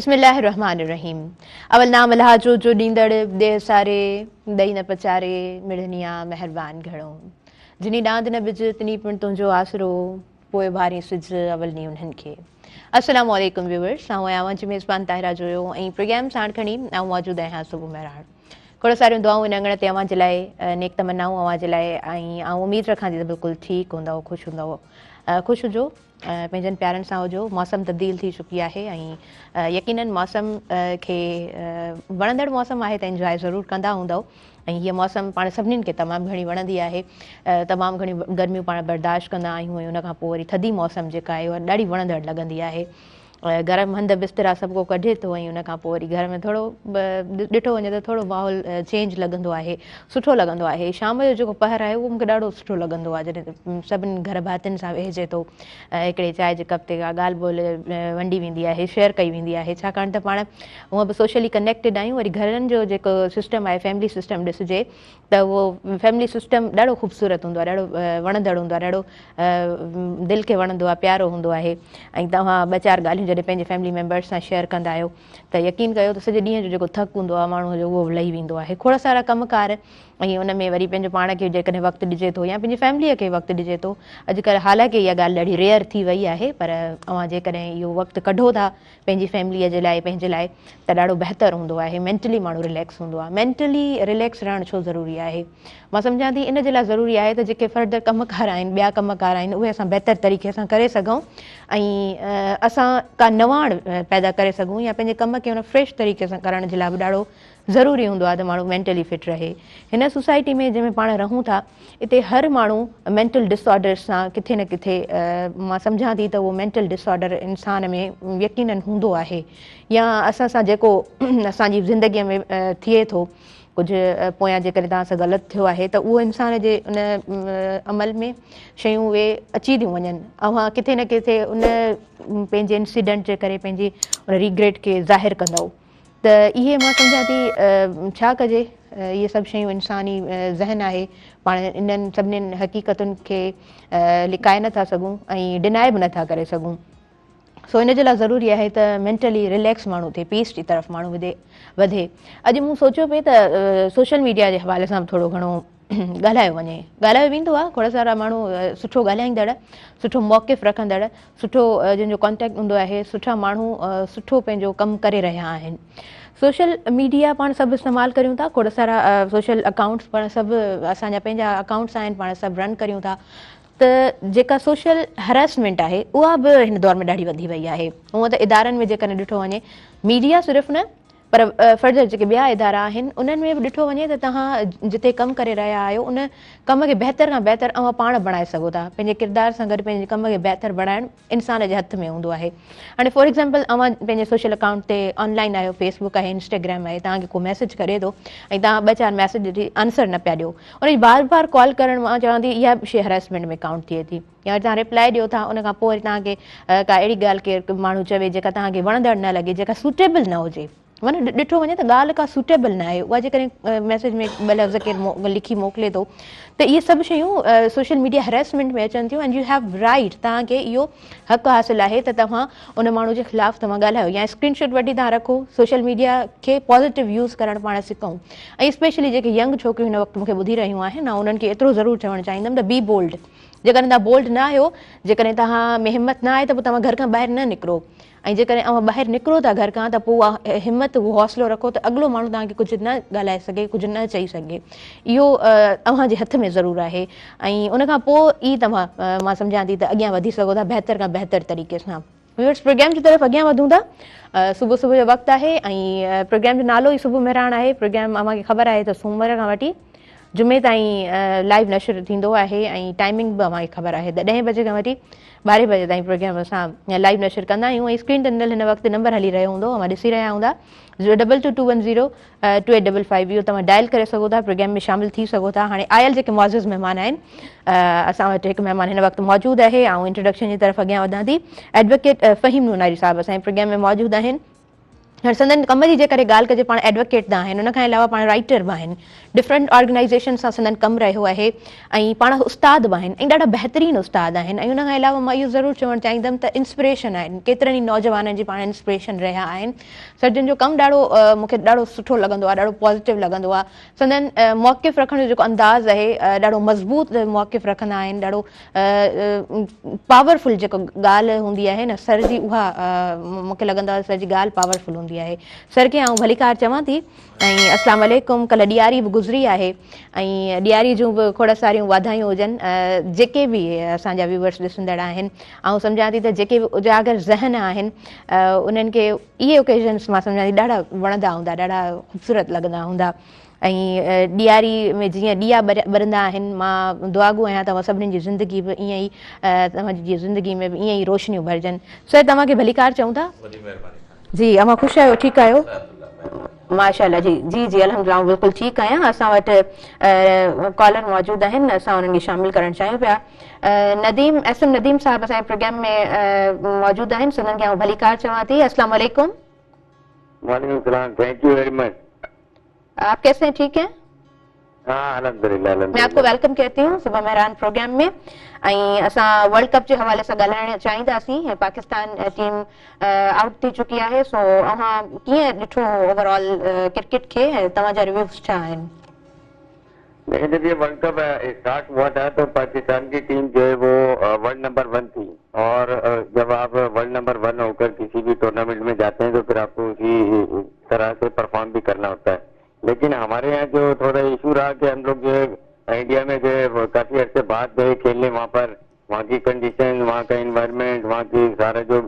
بسم الله الرحمٰن الرحيم اول نام الله جو جو ڏيندڙ ڏيهه ساري ڏئي نه پچاري مڙني آ مهربان گهڻو جني ڏاند نه ٻج تني پڻ تنهنجو آسرو پوء ڀارين سج اول ني انهن کي السلام عليڪم ويورس آئون آهيان اوهان جي ميزبان طاهره جويو ۽ پروگرام ساڻ کڻي آئون موجود آهيان صبح مهراڻ کوڙ ساريون دعائون ان اڱڻ تي اوهان جي لاء نيڪ تمنائون اوهان جي لاء ۽ آئون اميد رکان ٿي ته بلڪل ٺيڪ هوندؤ خوش هوندؤ خوش هجو پنهنجن پيارن سان هجو موسم تبديل ٿي چڪي آهي ۽ يقينن موسم کي وڻندڙ موسم آهي ته انجواء ضرور ڪندا هوندؤ ۽ هيء موسم پاڻ سڀنين کي تمام گهڻي وڻندي آهي تمام گهڻيون گرميون پاڻ برداشت ڪندا آهيون ۽ ان کان پوء وري ٿڌي موسم جيڪا آهي اها ڏاڍي وڻندڙ لڳندي آهي گرم هنڌ بسترا سڀ ڪو ڪڍي ٿو ۽ ان کان پوء وري گهر ۾ ٿورو ڏٺو وڃي ته ٿورو ماحول چينج لڳندو آهي سٺو لڳندو آهي شام جو جيڪو پهر آهي اهو مونکي ڏاڍو سٺو لڳندو آهي جڏهن سڀني گهر ڀاتين سان ويهجي ٿو هڪڙي چانهه جي ڪپ تي ڪا ڳالهه ٻولهه ونڊي ويندي آهي شيئر ڪئي ويندي آهي ڇاڪاڻ ته پاڻ هونء به سوشلي ڪنيڪٽيڊ آهيون وري گهرن جو جيڪو سسٽم آهي فيملي سسٽم ڏسجي ته اهو فيملي سسٽم ڏاڍو خوبصورت هوندو آهي ڏاڍو وڻندڙ هوندو آهي ڏاڍو دل کي وڻندو آهي پيارو هوندو آهي ۽ توهان ٻه چار ڳالهيون جڏهن پنهنجي فيملي ميمبرس سان شيئر ڪندا آهيو ته يقين ڪيو ته سڄي ڏينهن جو جيڪو ٿڪ هوندو آهي ماڻهو جو اهو به لهي ويندو آهي کوڙ سارا ڪم ڪار ۽ ان ۾ وري پنهنجو پاڻ کي جيڪڏهن وقت ڏجي ٿو يا پنهنجي فيمليء کي وقت ڏجي ٿو اڄڪلهه حالانڪه اها ڳالهه ڏاڍي ريئر ٿي وئي آهي پر اوهان جيڪڏهن اهو وقت ڪڍو ٿا پنهنجي فيمليء جي لاء پنهنجي لاء ته ڏاڍو بهتر هوندو آهي مينٽلي ماڻهو رليڪس هوندو آهي مينٽلي رليڪس رهڻ ڇو ضروري آهي مان سمجهان ٿي ان جي لاء ضروري آهي ته جيڪي فردر ڪم ڪار آهن ٻيا ڪم ڪار آهن اهي اسان بهتر طريقي سان ڪري سگهون ۽ اسان ڪا نواڻ پيدا ڪري سگهون يا پنهنجي ڪم کي ان فريش طريقي سان ڪرڻ جي لاء به ڏاڍو ضروري هوندو آهي ته ماڻهو مينٽلي فٽ رهي. هن سوسائٽي ۾ جنهن ۾ پاڻ رهون ٿا اتي هر ماڻهو مينٽل ڊس آرڊر سان ڪٿي نه ڪٿي مان سمجهان ٿي ته اهو مينٽل ڊس آرڊر انسان ۾ يقينن هوندو آهي يا اسان سان جيڪو اسان جي زندگي ۾ ٿئي ٿو ڪجهه پويان جيڪڏهن توهان سان غلط ٿيو آهي ته اهو انسان جي ان عمل ۾ شيون اهي اچي ٿيون وڃن اوهان ڪٿي نه ڪٿي ان پنهنجي انسيڊنٽ جي ڪري پنهنجي ان ريگريٽ کي ظاهر ڪندؤ ته اهي مان سمجهان ٿي ڇا ڪجي اهي سڀ شيون انساني ذهن آهي پاڻ انهن سڀني حقيقتن کي لڪائي نٿا سگهون ۽ ڊنائي به نٿا ڪري سگهون سو ان جي لاء ضروري آهي ته مينٽلي رليڪس ماڻهو ٿئي پيس جي طرف ماڻهو وڌي وڌي اڄ مون سوچيو پئي ته سوشل ميڊيا جي حوالي سان به ٿورو گهڻو ڳالهايو وڃي ڳالهايو ويندو آهي کوڙ سارا ماڻهو سٺو ڳالهائيندڙ سٺو موقف رکندڙ سٺو جن جو ڪانٽيڪٽ هوندو آهي سٺا ماڻهو سٺو پنهنجو ڪم ڪري رهيا آهن سوشل ميڊيا پاڻ سڀ استعمال ڪريون ٿا کوڙ سارا سوشل اڪائونٽس پاڻ سڀ اسان جا پنهنجا اڪائونٽس آهن پاڻ سڀ رن ڪريون ٿا ته جيڪا سوشل هراسمينٽ آهي اها به هن دور ۾ ڏاڍي وڌي وئي آهي هونء ته ادارن ۾ جيڪڏهن ڏٺو وڃي ميڊيا صرف نه پر فرض جيڪي ٻيا ادارا آهن انهن ۾ به ڏٺو وڃي ته توهان جتي ڪم ڪري رهيا آهيو ان ڪم کي بهتر کان بهتر اوهان پاڻ بڻائي سگهو ٿا پنهنجي ڪردار سان گڏ پنهنجي ڪم کي بهتر بڻائڻ انسان جي هٿ ۾ هوندو آهي هاڻي فار ايگزامپل اوهان پنهنجي سوشل اڪائونٽ تي آن لائن آهيو فيس بڪ آهي انسٽاگرام آهي توهان کي ڪو ميسيج ڪري ٿو ۽ توهان ٻه چار ميسيج ڏسي آنسر نه پيا ڏيو ان جي بار بار ڪال ڪرڻ مان چوان ٿي اها شي هراسمينٽ ۾ ڪائونٽ ٿئي ٿي يا وري توهان ريپلائي ڏيو ٿا ان کان پوء وري توهان کي ڪا اهڙي ڳالهه ڪير ماڻهو چوي جيڪا توهان کي وڻندڙ نه لڳي جيڪا سوٽيبل نه هجي معنيٰ ڏٺو وڃي ته ڳالهه ڪا سوٽيبل نه آهي اها جيڪڏهن ميسيج ۾ ٻه لفظ ڪير لکي موڪلي ٿو ته اهي سڀ شيون سوشل ميڊيا هراسمينٽ ۾ اچن ٿيون اينڊ you have right توهان کي اهو حق حاصل آهي ته توهان ان ماڻهو جي خلاف توهان ڳالهايو يا اسڪرين شاٽ وٺي توهان رکو سوشل ميڊيا کي پازيٽو يوز ڪرڻ پاڻ سکون ۽ اسپيشلي جيڪي ينگ ڇوڪريون هن وقت مون کي ٻڌي رهيون آهن آئون انهن کي ايترو ضرور چوڻ چاهيندم ته بي بولڊ جيڪڏهن توهان بولڊ نه آهيو، جيڪڏهن توهان ۾ همت نه آهي ته پوء توهان گهر کان ٻاهر نه نڪرو ۽ جيڪڏهن اوهان ٻاهر نڪرو ٿا گهر کان ته پوء اها همت اهو حوصلو رکو ته اڳلو ماڻهو توهان کي ڪجهه نه ڳالهائي سگهي ڪجهه نه چئي سگهي اهو اوهان جي هٿ ۾ ضرور آهي ۽ ان کان پوء ئي توهان مان سمجهان ٿي ته اڳيان وڌي سگهو ٿا بهتر کان بهتر طريقي سان. ويورس پروگرام جي طرف اڳيان وڌون ٿا صبح صبح جو وقت آهي ۽ پروگرام جو نالو ئي صبح مهراڻ آهي پروگرام اوهان کي خبر آهي ته سومر کان وٺي جمعي تائين لائيو نشر ٿيندو آهي ۽ ٽائمنگ به اوهان کي خبر آهي ته ڏهين بجي کان وٺي ٻارهين بجي تائين پروگرام اسان لائيو نشر ڪندا آهيون ۽ اسڪرين تي ڏنل هن وقت نمبر هلي رهيو هوندو اوهان ڏسي رهيا هوندا zero double two two one zero two eight double five اهو توهان ڊائل ڪري سگهو ٿا پروگرام ۾ شامل ٿي سگهو ٿا هاڻي آيل جيڪي معزز مهمان آهن اسان وٽ هڪ مهمان هن وقت موجود آهي آئون انٽروڊڪشن جي طرف اڳيان وڌان ٿي ايڊووڪيٽ فهيم نوناري صاحب اسان جي پروگرام ۾ موجود آهن. هاڻي سندن ڪم جي جيڪڏهن ڳالهه ڪجي پاڻ ايڊووڪيٽ ته آهن ان کان علاوه پاڻ رائيٽر به آهن ڊفرنٽ آرگنائيزيشن سان سندن ڪم رهيو آهي ۽ پاڻ استاد به آهن ۽ ڏاڍا بهترين استاد آهن ۽ ان کان علاوه مان اهو ضرور چوڻ چاهيندم ته انسپريشن آهن ڪيترن ئي نوجوانن جي پاڻ انسپريشن رهيا آهن سر جن جو ڪم ڏاڍو مون کي ڏاڍو سٺو لڳندو آهي ڏاڍو پازيٽو لڳندو آهي سندن موقف رکڻ جو جيڪو انداز آهي ڏاڍو مضبوط موقف رکندا آهن ڏاڍو پاورفل جيڪو ڳالهه هوندي آهي نه سر جي اها مون کي لڳندو آهي سر جي ڳالهه پاورفل هوندي آهي سر کي آئون ڀليڪار چوان ٿي ۽ اسلام عليڪم ڪلهه ڏياري به گذري آهي ۽ ڏياري جون به کوڙ ساريون واڌايون هجن جيڪي به اسان جا ويورس ڏسندڙ آهن آئون سمجهان ٿي ته جيڪي به اجاگر ذهن آهن انهن کي اهي اوڪيزنس مان سمجهان ٿي ڏاڍا وڻندا هوندا ڏاڍا خوبصورت لڳندا هوندا ۽ ڏياري ۾ جيئن ڏيئا ٻرندا آهن مان دعاگو آهيان توهان سڀني جي زندگي به ائين ئي توهان جي زندگي ۾ به ائين ئي روشنيون ڀرجن سر توهان کي ڀليڪار چئون ٿا. وڏي مهرباني جي اوهان خوش آهيو ٺيڪ آهيو ماشاءالله جي جي جي الحمدلله آئون بلڪل ٺيڪ آهيان اسان وٽ ڪالر موجود آهن اسان انهن کي شامل ڪرڻ چاهيون پيا نديم ايس ايم نديم صاحب اسان جي پروگرام ۾ موجود آهن سندن کي آئون ڀليڪار چوان ٿي السلام عليڪم. وعليڪم السلام thank you very much. آپ ڪيسي هين ٺيڪ هين؟ ها الحمدلله الحمدلله مين آپ ڪو welcome ڪهتي هون صبح مهران پروگرام ۾ ۽ اسان ورلڊ ڪپ جي حوالي سان ڳالهائڻ چاهينداسين پاڪستان ٽيم آئوٽ ٿي چڪي آهي سو اوهان ڪيئن ڏٺو اوور آل ڪرڪيٽ کي ۽ توهان جا ريويوز ڇا آهن؟ लेकिन जब ये वर्ल्ड कप स्टार्ट हुआ था तो पाकिस्तान की टीम जो है वो वर्ल्ड नंबर 1 थी और जब आप वर्ल्ड नंबर 1 होकर किसी भी टूर्नामेंट में जाते हैं तो फिर आपको उसी तरह से परफॉर्म भी करना होता है। लेकिन हमारे यहाँ जो थोड़ा इशू रहा कि हम लोग जो है इंडिया में जो है काफी अरसे बाद गए खेलने, वहाँ पर वहाँ की कंडीशन, वहाँ का इन्वायरमेंट, वहाँ की सारा जो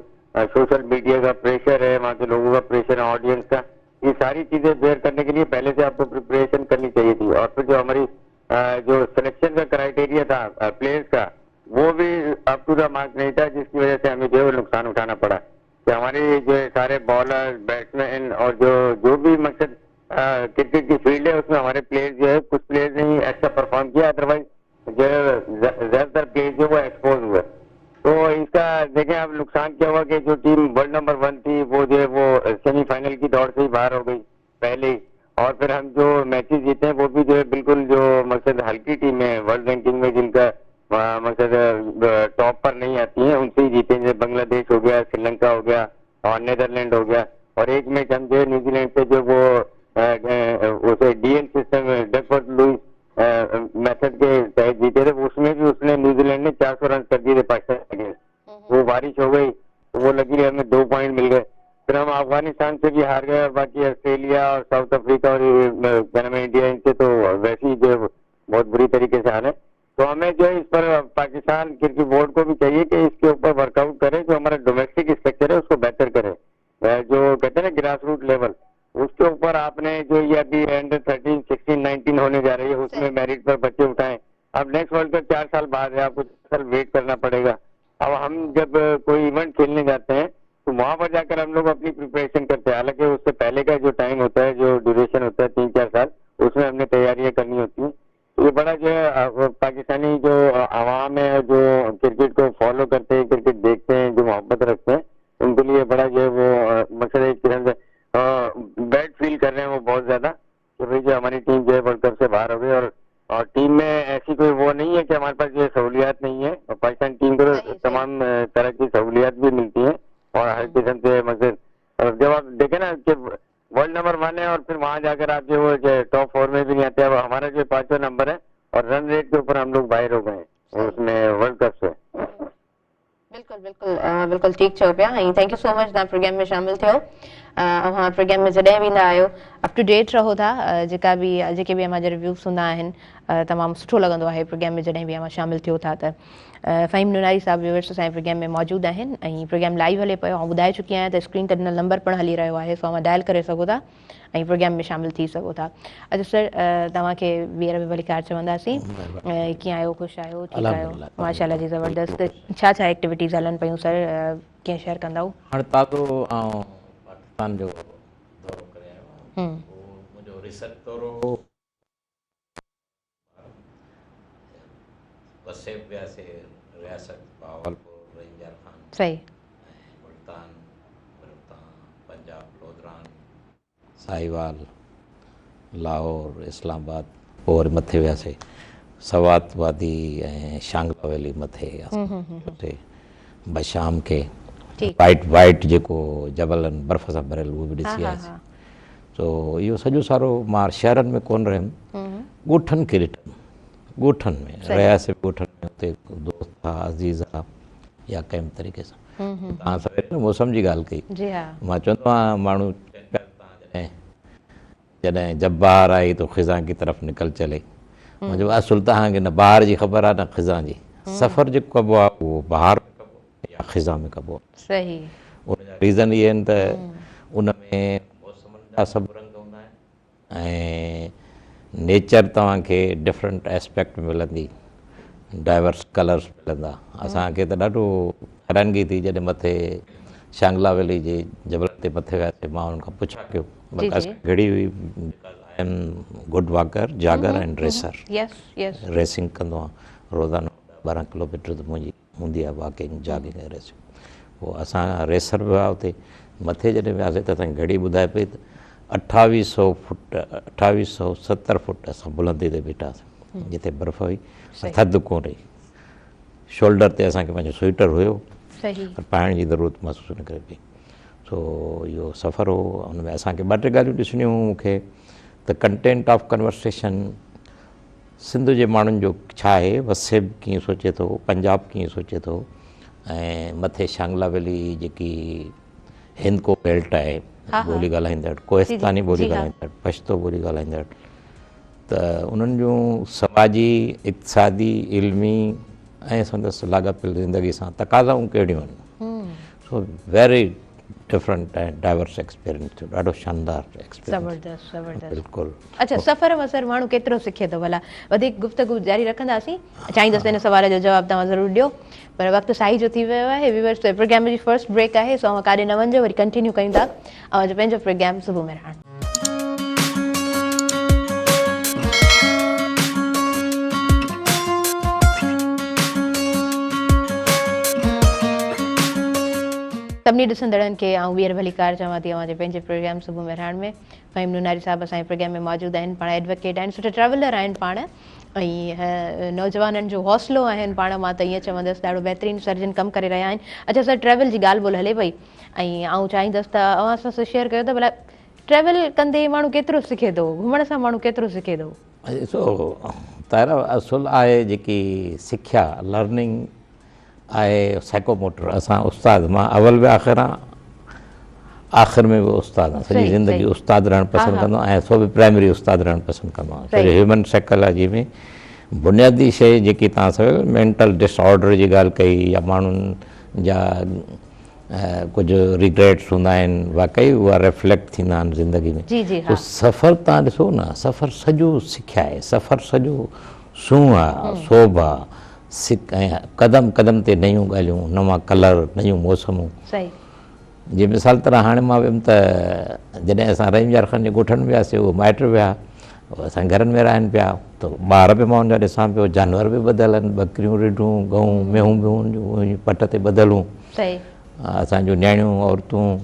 सोशल मीडिया का प्रेशर है, वहाँ के लोगों का प्रेशर है, ऑडियंस का, ये सारी चीजें बेयर करने के लिए पहले से आपको प्रिपरेशन करनी चाहिए थी। और फिर जो हमारी जो सिलेक्शन का क्राइटेरिया था प्लेयर्स का, वो भी अप टू the mark नहीं था, जिसकी वजह से हमें जो है नुकसान उठाना पड़ा कि हमारे जो है सारे बॉलर, बैट्समैन और जो जो भी मकसद क्रिकेट की फील्ड है उसमें हमारे प्लेयर्स जो है कुछ प्लेयर्स ने ही अच्छा परफॉर्म किया, अदरवाइज जो है ज्यादातर प्लेयर्स जो वो एक्सपोज हुए। तो इसका देखें अब नुकसान क्या हुआ कि जो टीम वर्ल्ड नंबर 1 थी वो जो है वो सेमीफाइनल की दौड़ से ही बाहर हो गई पहले ही। और फिर हम जो मैचेस जीते हैं वो भी जो है बिल्कुल जो मकसद हल्की टीम है वर्ल्ड रैंकिंग में जिनका मकसद टॉप पर नहीं आती है उनसे ही जीते हैं, जैसे बांग्लादेश हो गया, श्रीलंका हो गया और नेदरलैंड हो गया। और एक मैच हम जो है न्यूजीलैंड से जो वो उसे DL system Duckworth Lewis method के तहत जीते थे, उसमें भी उसने न्यूजीलैंड ने 400 रन कर दिए थे पाकिस्तान के अगेंस्ट। वो बारिश हो गई तो वो लगी हमें 2 पॉइंट मिल गए। फिर हम अफगानिस्तान से भी हार गए और बाकी ऑस्ट्रेलिया और साउथ अफ्रीका और क्या नाम है इंडिया, इनसे तो वैसे ही जो है बहुत बुरी तरीके से हारे। तो हमें जो है इस पर पाकिस्तान क्रिकेट बोर्ड को भी चाहिए कि इसके ऊपर वर्कआउट करे, जो हमारा डोमेस्टिक स्ट्रक्चर है उसको बेहतर करे, जो कहते हैं ना ग्रास रूट लेवल, उसके ऊपर आपने जो ये अभी अंडर 13, 16, 19 होने जा रही है उसमें मेरिट पर बच्चे उठाएं। अब नेक्स्ट वर्ल्ड कप 4 साल बाद है, आपको 4 साल वेट करना पड़ेगा। अब हम जब कोई इवेंट खेलने जाते हैं तो वहां पर जाकर हम लोग अपनी प्रिपरेशन करते हैं, हालांकि उससे पहले का जो टाइम होता है, जो ड्यूरेशन होता है 3-4 साल, उसमें हमने तैयारियां करनी होती हैं। तो ये बड़ा जो है पाकिस्तानी जो आवाम है, जो क्रिकेट को फॉलो करते हैं, क्रिकेट देखते हैं, जो मोहब्बत रखते हैं, उनके लिए बड़ा जो है वो मकसद एक किस्म से बैड फील कर रहे हैं वो बहुत ज्यादा कि भाई जो हमारी टीम जो है वर्ल्ड कप से बाहर हो गई। और टीम में ऐसी कोई वो नहीं है कि हमारे पास ये सहूलियात नहीं है, और पाकिस्तान टीम को तो तमाम तरह की सहूलियात भी मिलती हैं और हर किस्म से मकसद। और जब आप देखें ना कि वर्ल्ड नंबर 1 है और फिर वहां जाकर आप जो वो टॉप 4 में भी नहीं आते। अब हमारा जो 5वां नंबर है और रन रेट के ऊपर हम लोग बाहर हो गए हैं उसमें वर्ल्ड कप से। बिल्कुल बिल्कुल बिल्कुल ठीक चओ पिया ऐं thank you so much तव्हां प्रोग्राम में शामिल थियो। अव्हां प्रोग्राम में जॾहिं बि ईंदा आहियो अप टू डेट रहो था, जेका बि जेके बि अव्हांजा रिव्यूज़ हूंदा आहिनि तमामु सुठो लॻंदो आहे प्रोग्राम में जॾहिं बि अव्हां शामिल थियो था। त फ़हीम नुनारी साहब व्यूअर्स असांजे प्रोग्राम में मौजूदु आहिनि ऐं प्रोग्राम लाइव हले पियो। आउं ॿुधाए चुकी आहियां त स्क्रीन ते ॾिनल नंबर पिणु हली रहियो आहे, सो अव्हां डायल करे सघो था ऐं प्रोग्राम में शामिल थी सघो था। अच्छा सर, तव्हांखे ॿीहर बि भलीकार चवंदासीं। कीअं आहियो? ख़ुशि आहियो? ठीकु आहियो? माशाअल्लाह जी, ज़बरदस्त। छा छा एक्टिविटीज़ हलनि पयूं सर, कीअं शेयर कंदव? हाणे ताज़ो आउं पाकिस्तान जो दौरो करे आयो आहियां। उहो मुंहिंजो रिसर्च दौरो हो। वसे बि वियासीं रियासत बहावलपुर, रहीम यार खान, सही, ऐं मुल्तान, वरी उतां पंजाब, लोधरान, ساهيوال، لاهور، اسلام آباد، پوء وري مٿي وياسي سوات وادي ۽ شانگلا ويلي مٿي اتي بشام کي وائيٽ وائيٽ جيڪو جبل آهن برف سان ڀريل اهو به ڏسي آياسي. سو اهو سڄو سارو مان شهرن ۾ ڪونه رهيم، ڳوٺن کي ڏٺم، ڳوٺن ۾ رهياسي، ڳوٺن ۾ اتي دوست ها، عزيز ها يا ڪنهن به طريقي سان. توهان سوير نه موسم جي ڳالهه ڪئي، مان چوندو آهيان ماڻهو چون پيا توهان جڏهن جڏهن جب بهار آئي تو خزان ڪي طرف نڪل چلي، مان چيو اصل توهان کي نه بهار جي خبر آهي نه خزان جي، سفر جيڪو ڪبو آهي اهو بهار ۾ ڪبو آهي يا خزان ۾ ڪبو آهي. ان جا ريزن اهي آهن ته ان ۾ موسمن جا سڀ رنگ هوندا آهن ۽ نيچر توهان کي ڊفرنٽ اسپيڪٽ ملندي، ڊائيورس ڪلرس ملندا. اسان کي ته ڏاڍو حيرانگي ٿي جڏهن مٿي شانگلا ويلي جي جبلن تي مٿي وياسي، مان انهن کان پڇا ڪيو، اسان گهڙي هئي because I am good walker, jogger and racer, racing ڪندو آهيان روزانو 12 ڪلوميٽر ته منهنجي هوندي آهي واڪنگ، جاگنگ ۽ ريسنگ. پوء اسان ريسر به هئا اتي. مٿي جڏهن وياسين ته اسان کي گهڙي ٻڌائي پئي ته اٺاويهه سئو فٽ، 2870 فٽ اسان بلندي تي بيٺا هئاسين جتي برف هئي پر ٿڌ ڪونه هئي. شولڊر تي اسان کي پنهنجو سوئيٽر هيو پر پائڻ جي ضرورت محسوس نه ڪري پئي. سو اهو سفر هو، ان ۾ اسان کي ٻه ٽي ڳالهيون ڏسڻيون هيون مون کي ته ڪنٽينٽ آف ڪنورسيشن سنڌ جي ماڻهن جو ڇا آهي، وسيب ڪيئن سوچي ٿو، پنجاب ڪيئن سوچي ٿو ۽ مٿي شانگلا ويلي جيڪي هندڪو بيلٽ آهي ٻولي ڳالهائيندڙ، ڪوهستاني ٻولي ڳالهائيندڙ، پشتو ٻولي ڳالهائيندڙ ته انهن جون سماجي، اقتصادي، علمي ۽ سندس لاڳاپيل زندگي سان تقاضائون ڪهڙيون آهن. سو ويري ڊفرنٽ ۽ ڊائيورس ايڪسپيرينس ٿيو، ڏاڍو شاندار ايڪسپيرينس. زبردست زبردست. بلڪل. اڇا سفر مان سر ماڻهو ڪيترو سکي ٿو ڀلا؟ وڌيڪ گفتگو جاري رکنداسين، چاهيندس ته ان سوال جو جواب توهان ضرور ڏيو پر وقت ساهي جو ٿي ويو آهي. ويورس پروگرام جي فرسٽ بريڪ آهي سو اوهان ڪاڏي نه وڃجو، وري ڪنٽينيو ڪيون ٿا اوهان جو پنهنجو پروگرام صبح مهراڻ. سڀني ڏسندڙن کي آئون ٻيهر ڀليڪار چوان ٿي اوهان جي پنهنجي پروگرام صبح مهراڻ ۾. فهيم نوناري صاحب اسان جي پروگرام ۾ موجود آهن، پاڻ ايڊووڪيٽ آهن، سٺا ٽريولر آهن پاڻ ۽ نوجوانن جو حوصلو آهن پاڻ، مان ته ائين چوندس ڏاڍو بهترين سرجن ڪم ڪري رهيا آهن. اڇا سر ٽريول جي ڳالهه ٻولهه هلي پئي ۽ آئون چاهيندس ته اوهان سان شيئر ڪيو ته ڀلا ٽريول ڪندي ماڻهو ڪيترو سکي ٿو، گهمڻ سان ماڻهو ڪيترو سکي ٿو؟ ڏسو طاهره اصل آهي جيڪي سکيا لرننگ آهي سائيڪوموٽر، اسان استاد مان اول به آخر آهيان آخر ۾ به استاد آهيان، سڄي زندگي استاد رهڻ پسند ڪندو آهيان ۽ سو به پرائمري استاد رهڻ پسند ڪندو آهيان، ڇو جو هيومن سائيڪالاجي ۾ بنيادي شيء جيڪي توهان سويل مينٽل ڊس آرڊر جي ڳالهه ڪئي يا ماڻهن جا ڪجهه ريگريٽس هوندا آهن واقعي اها ريفليڪٽ ٿيندا آهن زندگي ۾ سو سفر توهان ڏسو نه سفر سڄو سکيا آهي، سفر سڄو سونهن آهي، سوڀ آهي، سک ۽ قدم قدم تي نيون ڳالهيون، نوان ڪلر، نيون موسمون. جي مثال طرح هاڻي مان ويم ته جڏهن اسان رحيم يار خان جي ڳوٺن ۾ وياسي اهي مائٽ ويا اسان گهرن ۾ رهن پيا ته ٻار به مان ان جا ڏسان پيو جانور به ٻڌل آهن ٻڪريون رڍون ڳئون مينهون به هن پٽ تي ٻڌل هون اسان جون نياڻيون عورتون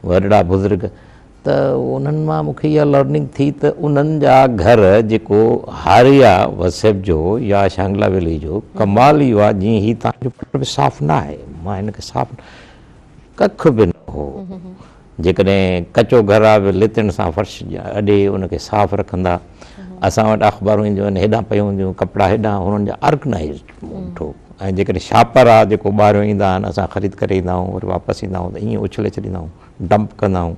وڏڙا بزرگ ته انهن مان مون کي اها لرننگ ٿي ته انهن جا گهر جيڪو هاري آ وسيب جو يا شانگلا ويلي جو ڪمال اهو آ جيئن هي توهان جو پٽ به صاف نه آهي مان هن کي صاف ڪک به نه هو جيڪڏهن ڪچو گهر آ به لتڻ سان فرش اڏي ان کي صاف رکندا اسان وٽ اخبارون اينديون آهن هيڏانهن پيون هونديون ڪپڙا هيڏانهن هنن جا آرگنائزڊ مون ڏٺو ۽ جيڪڏهن شاپر آ جيڪو ٻاهريون ايندا آهن اسان خريد ڪري ايندا آهيون وري واپس ايندا آهيون ته ائين اڇلي ڇڏيندا آهيون ڊمپ ڪندا آهيون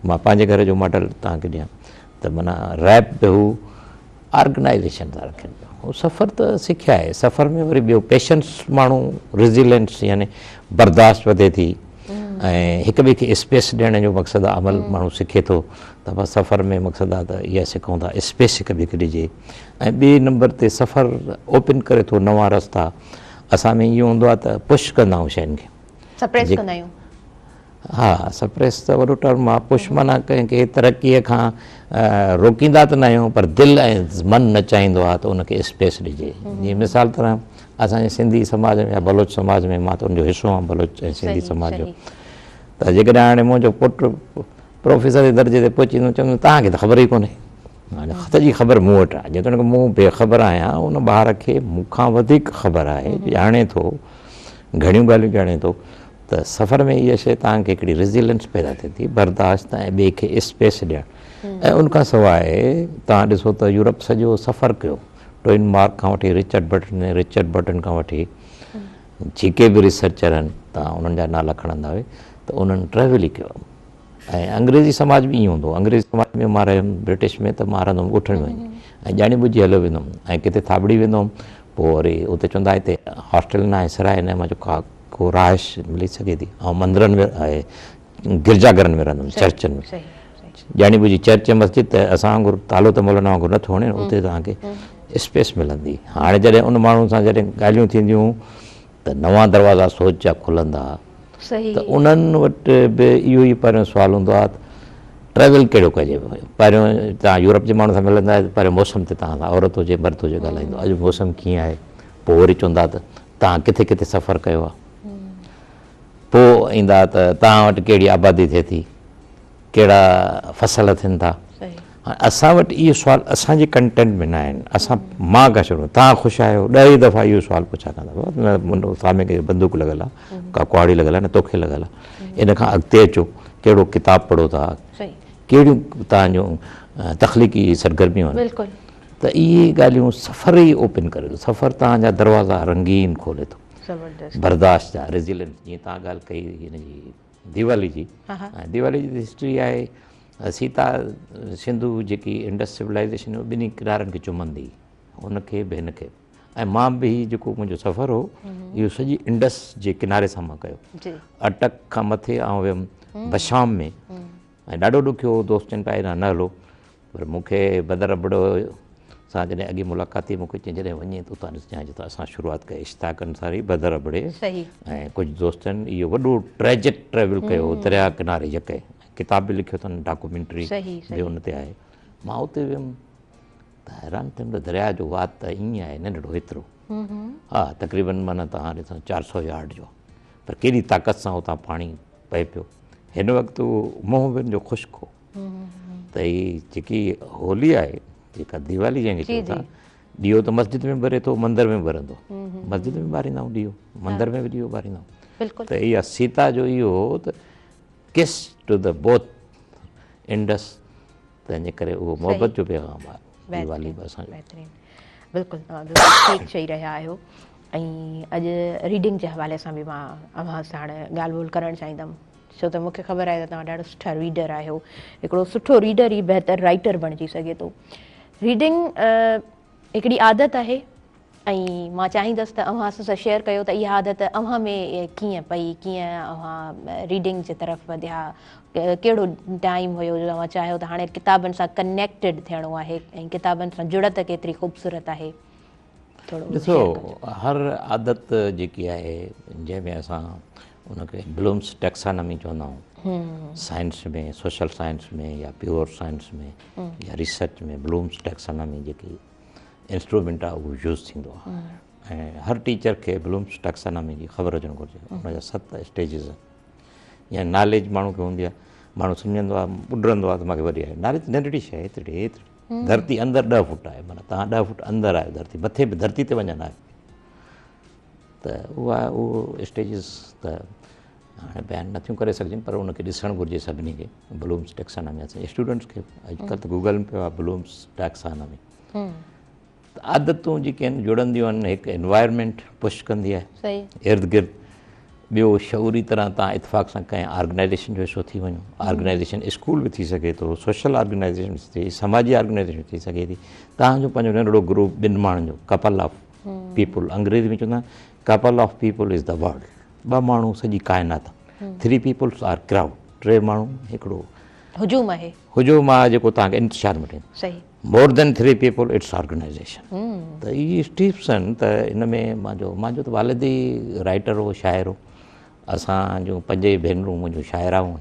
مان پنهنجي گهر جو ماڊل توهان کي ڏيان ته معنيٰ ريپ به هو آرگنائزيشن سان رکن پيا هو سفر ته سکيا آهي سفر ۾ وري ٻيو پيشنس ماڻهو ريزيلينس يعني برداشت وڌي ٿي ۽ هڪ ٻئي کي اسپيس ڏيڻ جو مقصد آهي عمل ماڻهو سکي ٿو ته بس سفر ۾ مقصد آهي ته اها سکون ٿا اسپيس هڪ ٻئي کي ڏجي ۽ ٻئي نمبر تي سفر اوپن ڪري ٿو نوان رستا اسان ۾ اهو هوندو آهي ته پش ڪندا آهيون شين کي سپريس ڪندا آهيون. ها سپريس ته وڏو ٽرم آهي پش معنيٰ ڪنهن کي ترقيء کان روڪيندا ته نه آهيون پر دل ۽ من نه چاهيندو آهي ته ان کي اسپيس ڏجي جيئن مثال طرح اسان جي سنڌي سماج ۾ يا بلوچ سماج ۾ مان ته ان جو حصو آهيان بلوچ ۽ سنڌي سماج جو ته جيڪڏهن هاڻي منهنجو پٽ پروفيسر جي درجي تي پهچي ويندم چوندم توهان کي ته خبر ئي ڪونهي. هاڻي خط جي خبر مون وٽ آهي، جيتوڻيڪ مون بي خبر آهيان، ان ٻار کي مون کان وڌيڪ خبر آهي، ڄاڻي ٿو، گهڻيون ڳالهيون ڄاڻي ٿو ته سفر ۾ اها شيء توهان کي هڪڙي ريزيلنس پيدا ٿئي ٿي، برداشت ۽ ٻئي کي اسپيس ڏيڻ ۽ ان کان سواء توهان ڏسو ته يورپ سڄو سفر ڪيو، ٽوئن مارڪ کان وٺي رچرڊ برٽن، رچرڊ برٽن کان وٺي جيڪي به ريسرچر آهن توهان انهن جا نالا کڻندا ته انهن ٽريول ئي ڪيو ۽ انگريزي سماج به ائين هوندو هو. انگريزي سماج ۾ مان رهيم برٽش ۾ ته مان رهندو هوم ڳوٺن ۾ وڃي ۽ ڄاڻي ٻجهي هليو ويندو هوم ۽ ڪٿي ٿاٻڙي ويندو هوم پوء وري اتي چوندا هتي هاسٽل نه آهي سراء نه آهي مان چيو ڪا ڪو رهائش ملي سگهي ٿي آئون مندرن ۾ گرجا گهرن ۾ رهندو هوم چرچن ۾ ڄاڻي ٻجهي چرچ ۽ مسجد ته اسان وانگر تالو ته مولانا وانگر نٿو هڻي اتي توهان کي اسپيس ملندي هاڻي جڏهن ان ماڻهو سان جڏهن ڳالهيون ٿينديون ته نوان دروازا سوچ جا کلندا ته انهن وٽ به اهو ئي پهريون سوال هوندو آهي ته ٽريول ڪهڙو ڪجي پهريون توهان يورپ جي ماڻهن سان ملندا آهيو ته پهريون موسم تي توهان سان عورت هجي مرد هجي ڳالهائيندو اڄ موسم ڪيئن آهي پوء وري چوندا ته توهان ڪٿي ڪٿي سفر ڪيو آهي پوء ايندا ته توهان وٽ ڪهڙي آبادي ٿئي ٿي ڪهڙا فصل ٿين ٿا. هاڻي اسان وٽ اهي سوال اسان جي ڪنٽينٽ ۾ نه آهن. اسان مان کان شروع توهان خوش آهيو ڏهه ئي دفعا اهو سوال پڇا ڪندا نه سامهون کي بندوق لڳل آهي ڪا ڪهاڙي لڳل آهي نه توکي لڳل آهي ان کان اڳتي اچو ڪهڙو ڪتاب پڙهو ٿا ڪهڙيون توهان جون تخليقي سرگرميون آهن ته اهي ڳالهيون سفر ئي اوپن ڪري ٿو سفر توهان جا دروازا رنگين کولي ٿو برداشت جا ريزيلنس جيئن توهان ڳالهه ڪئي هن جي ديوالي جي ۽ ديوالي جي هسٽري آهي سيتا سنڌو جيڪي انڊس سولائيزيشن هو ٻنهي ڪنارن کي چمندي هن کي به هن کي ۽ مان به هي جيڪو منهنجو سفر هو اهو سڄي انڊس جي ڪناري سان مان ڪيو اٽڪ کان مٿي آئون ويم بشام ۾ ۽ ڏاڍو ڏکيو هو دوست چون پيا هيڏانهن نه هلو پر مون کي بدر ابڙو سان جڏهن اڳي ملاقات ٿي مون کي چيائين جڏهن وڃين ته اتان ڏسجانء جتان اسان شروعات ڪئي اشتياق انصاري، بدر ابڙي ۽ ڪجهه دوستن اهو وڏو ٽريجڪ ٽريول ڪيو هو درياء ڪناري يڪي ڪتاب به لکيو اٿن ڊاڪومينٽري به ان تي آهي مان اتي ويم ته حيران ٿيم ته درياء جو وات ته ائين آهي ننڍڙو ايترو ها تقريبن معنيٰ توهان ڏسو 400 يارڊ جو پر ڪيڏي طاقت سان اتان پاڻي پئي پيو هن وقت اهو منهن به ان جو خشڪ هو ته هي جيڪي هولي آهي جيڪا ديوالي جنهن کي چئون ٿا ڏيئو ته مسجد ۾ ٻري ٿو مندر ۾ ٻرندو مسجد ۾ ٻاريندا آهيون ڏيئو مندر ۾ به ڏيئو ٻاريندا آهيون ته اها سيتا جو اهو هو ته ڪس ٽو the both Indus تنهن جي ڪري اهو محبت جو پيغام آهي ديوالي به اسان جو بهترين بلڪل توهان بلڪل ٺيڪ چئي رهيا آهيو ۽ اڄ ريڊنگ جي حوالي سان به مان اوهان ساڻ ڳالهه ٻولهه ڪرڻ چاهيندم ڇو ته مون کي خبر آهي ته توهان ڏاڍا سٺا ريڊر آهيو. هڪڙو سٺو ريڊر ئي بهتر رائيٽر بڻجي سگهي ٿو. ريڊنگ هڪڙي عادت آهي ۽ مان چاهيندس ته اوهان اسان سان شيئر ڪيو ته اها عادت اوهان ۾ ڪيئن پئي، ڪيئن اوهان ريڊنگ جي طرف وڌيا، ڪهڙو ٽائيم هيو جو اوهان چاهيو ته هاڻي ڪتابن سان ڪنيڪٽيڊ ٿيڻو آهي ۽ ڪتابن سان جڙت ڪيتري خوبصورت آهي. ٿورو ڏسو هر عادت جيڪي آهي جنهن ۾ اسان ان کي بلومس ٽيڪسانامي چوندا آهيون سائنس ۾ سوشل سائنس ۾ يا پيور سائنس ۾ يا ريسرچ ۾ بلومس ٽيڪسانامي جيڪي انسٽرومينٽ آهي اهو يوز ٿيندو آهي ۽ هر ٽيچر کي بلومس ٽيڪسانامي جي خبر هجڻ گهرجي ان جا 7 اسٽيجز آهن يا ناليج ماڻهو کي هوندي آهي ماڻهو سمجهندو آهي اڏرندو آهي ته مانکي وڏي آهي ناليج ننڍڙي شيء هيتري هيتري ڌرتي اندر 10 فوٽ آهي معنيٰ توهان 10 فوٽ اندر آهيو ڌرتي مٿي به ڌرتي تي وڃڻ آهي ته اها اهو اسٽيجز ته هاڻي بيان نٿيون ڪري سگهجن پر ان کي ڏسڻ گهرجي سڀني کي بلومس ٽيڪسانامي اسان اسٽوڊنٽس کي اڄڪلهه ته گوگل ۾ پيو آهي بلومس ٽيڪسانامي ته عادتون جيڪي آهن جڙنديون آهن هڪ انوائرمينٽ پش ڪندي آهي ارد گرد ٻيو شعوري طرح تان اتفاق سان ڪنهن آرگنائزيشن جو حصو ٿي وڃو آرگنائزيشن اسڪول به ٿي سگهي ٿو سوشل آرگنائزيشن به ٿي سماجي آرگنائزيشن ٿي سگهي ٿي تان جو پنهنجو ننڍڙو گروپ ٻن ماڻهن جو ڪپل آف پيپل انگريزي ۾ چوندا آهن couple of people is the world ٻه ماڻهو سڄي ڪائنات ٿري پيپلز آر ڪرائوڊ ٽي ماڻهو هڪڙو هجوم آهي هجوم آهي جيڪو توهان کي انتشار ۾ وٺي صحيح more than three people it's organisation ته اهي اسٽيپس آهن ته ان ۾ مانجو ته والد ئي رائٽر هو شاعر هو اسان جون پنج ئي ڀينرون منهنجون شاعرائون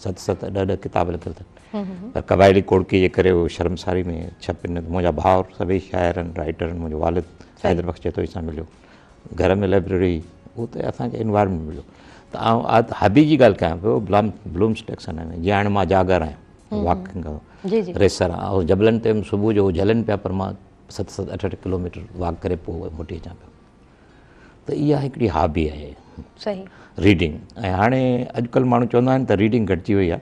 ست ست ڏهه ڏهه ڪتاب لکيل اٿن پر قبائلي ڪوڙڪي جي ڪري اهو شرمساري ۾ ڇپين نه منهنجا ڀائر سڀئي شاعر آهن رائٽر آهن منهنجو والد حيدر بخش جتوئي سان مليو گهر ۾ لائبريري هئي اتي اسان کي انوائرمينٽ مليو ته ته آئون هابي جي ڳالهه ڪيان پيو بلام بلومس ٽيڪسن ۾ جيئن هاڻي مان جاگر آهيان واڪنگ ڪندو ريسر آهيان جبلن تي صبح جو جهلن پيا پر مان ست ست اٺ اٺ ڪلوميٽر واڪ ڪري پوء موٽي اچان پيو ته اها هڪڙي هابي آهي صحيح ريڊنگ ۽ هاڻي اڄڪلهه ماڻهو چوندا آهن ته ريڊنگ گهٽجي وئي آهي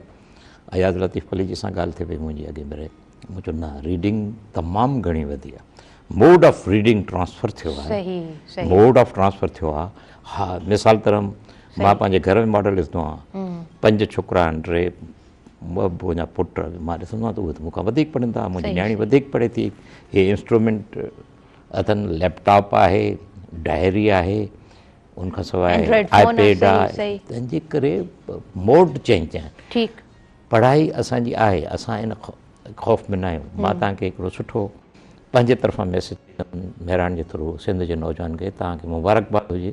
اياز لطيف پليجي سان ڳالهه ٿي پئي منهنجي اڳي ڀيري مون چيو نه ريڊنگ تمام گهڻي وڌي آهي موڊ آف ريڊنگ ٽرانسفر ٿيو آهي موڊ آف ٽرانسفر ٿيو آهي ها مثال طرح مان پنهنجي گهر ۾ ماڊل ڏسندو آهيان پنج ڇوڪرا آهن ٽي ٻه منهنجا پٽ مان ڏسندو آهيان ته اهي ته مون کان وڌيڪ پڙهن ٿا منهنجي نياڻي وڌيڪ پڙهي ٿي هي انسٽرومينٽ اٿن ليپ ٽاپ آهي ڊائري آهي ان کان سواء آء پيڊ آهي تنهن جي ڪري موڊ چينج ٿيا آهن ٺيڪ پڙهائي اسان جي آهي اسان ان خوف ۾ نه آهيون مان توهان کي هڪڙو سٺو پنهنجي طرفان ميسيج مهراڻ جي ٿرو سنڌ جي نوجوان کي توهان کي مبارڪباد هجي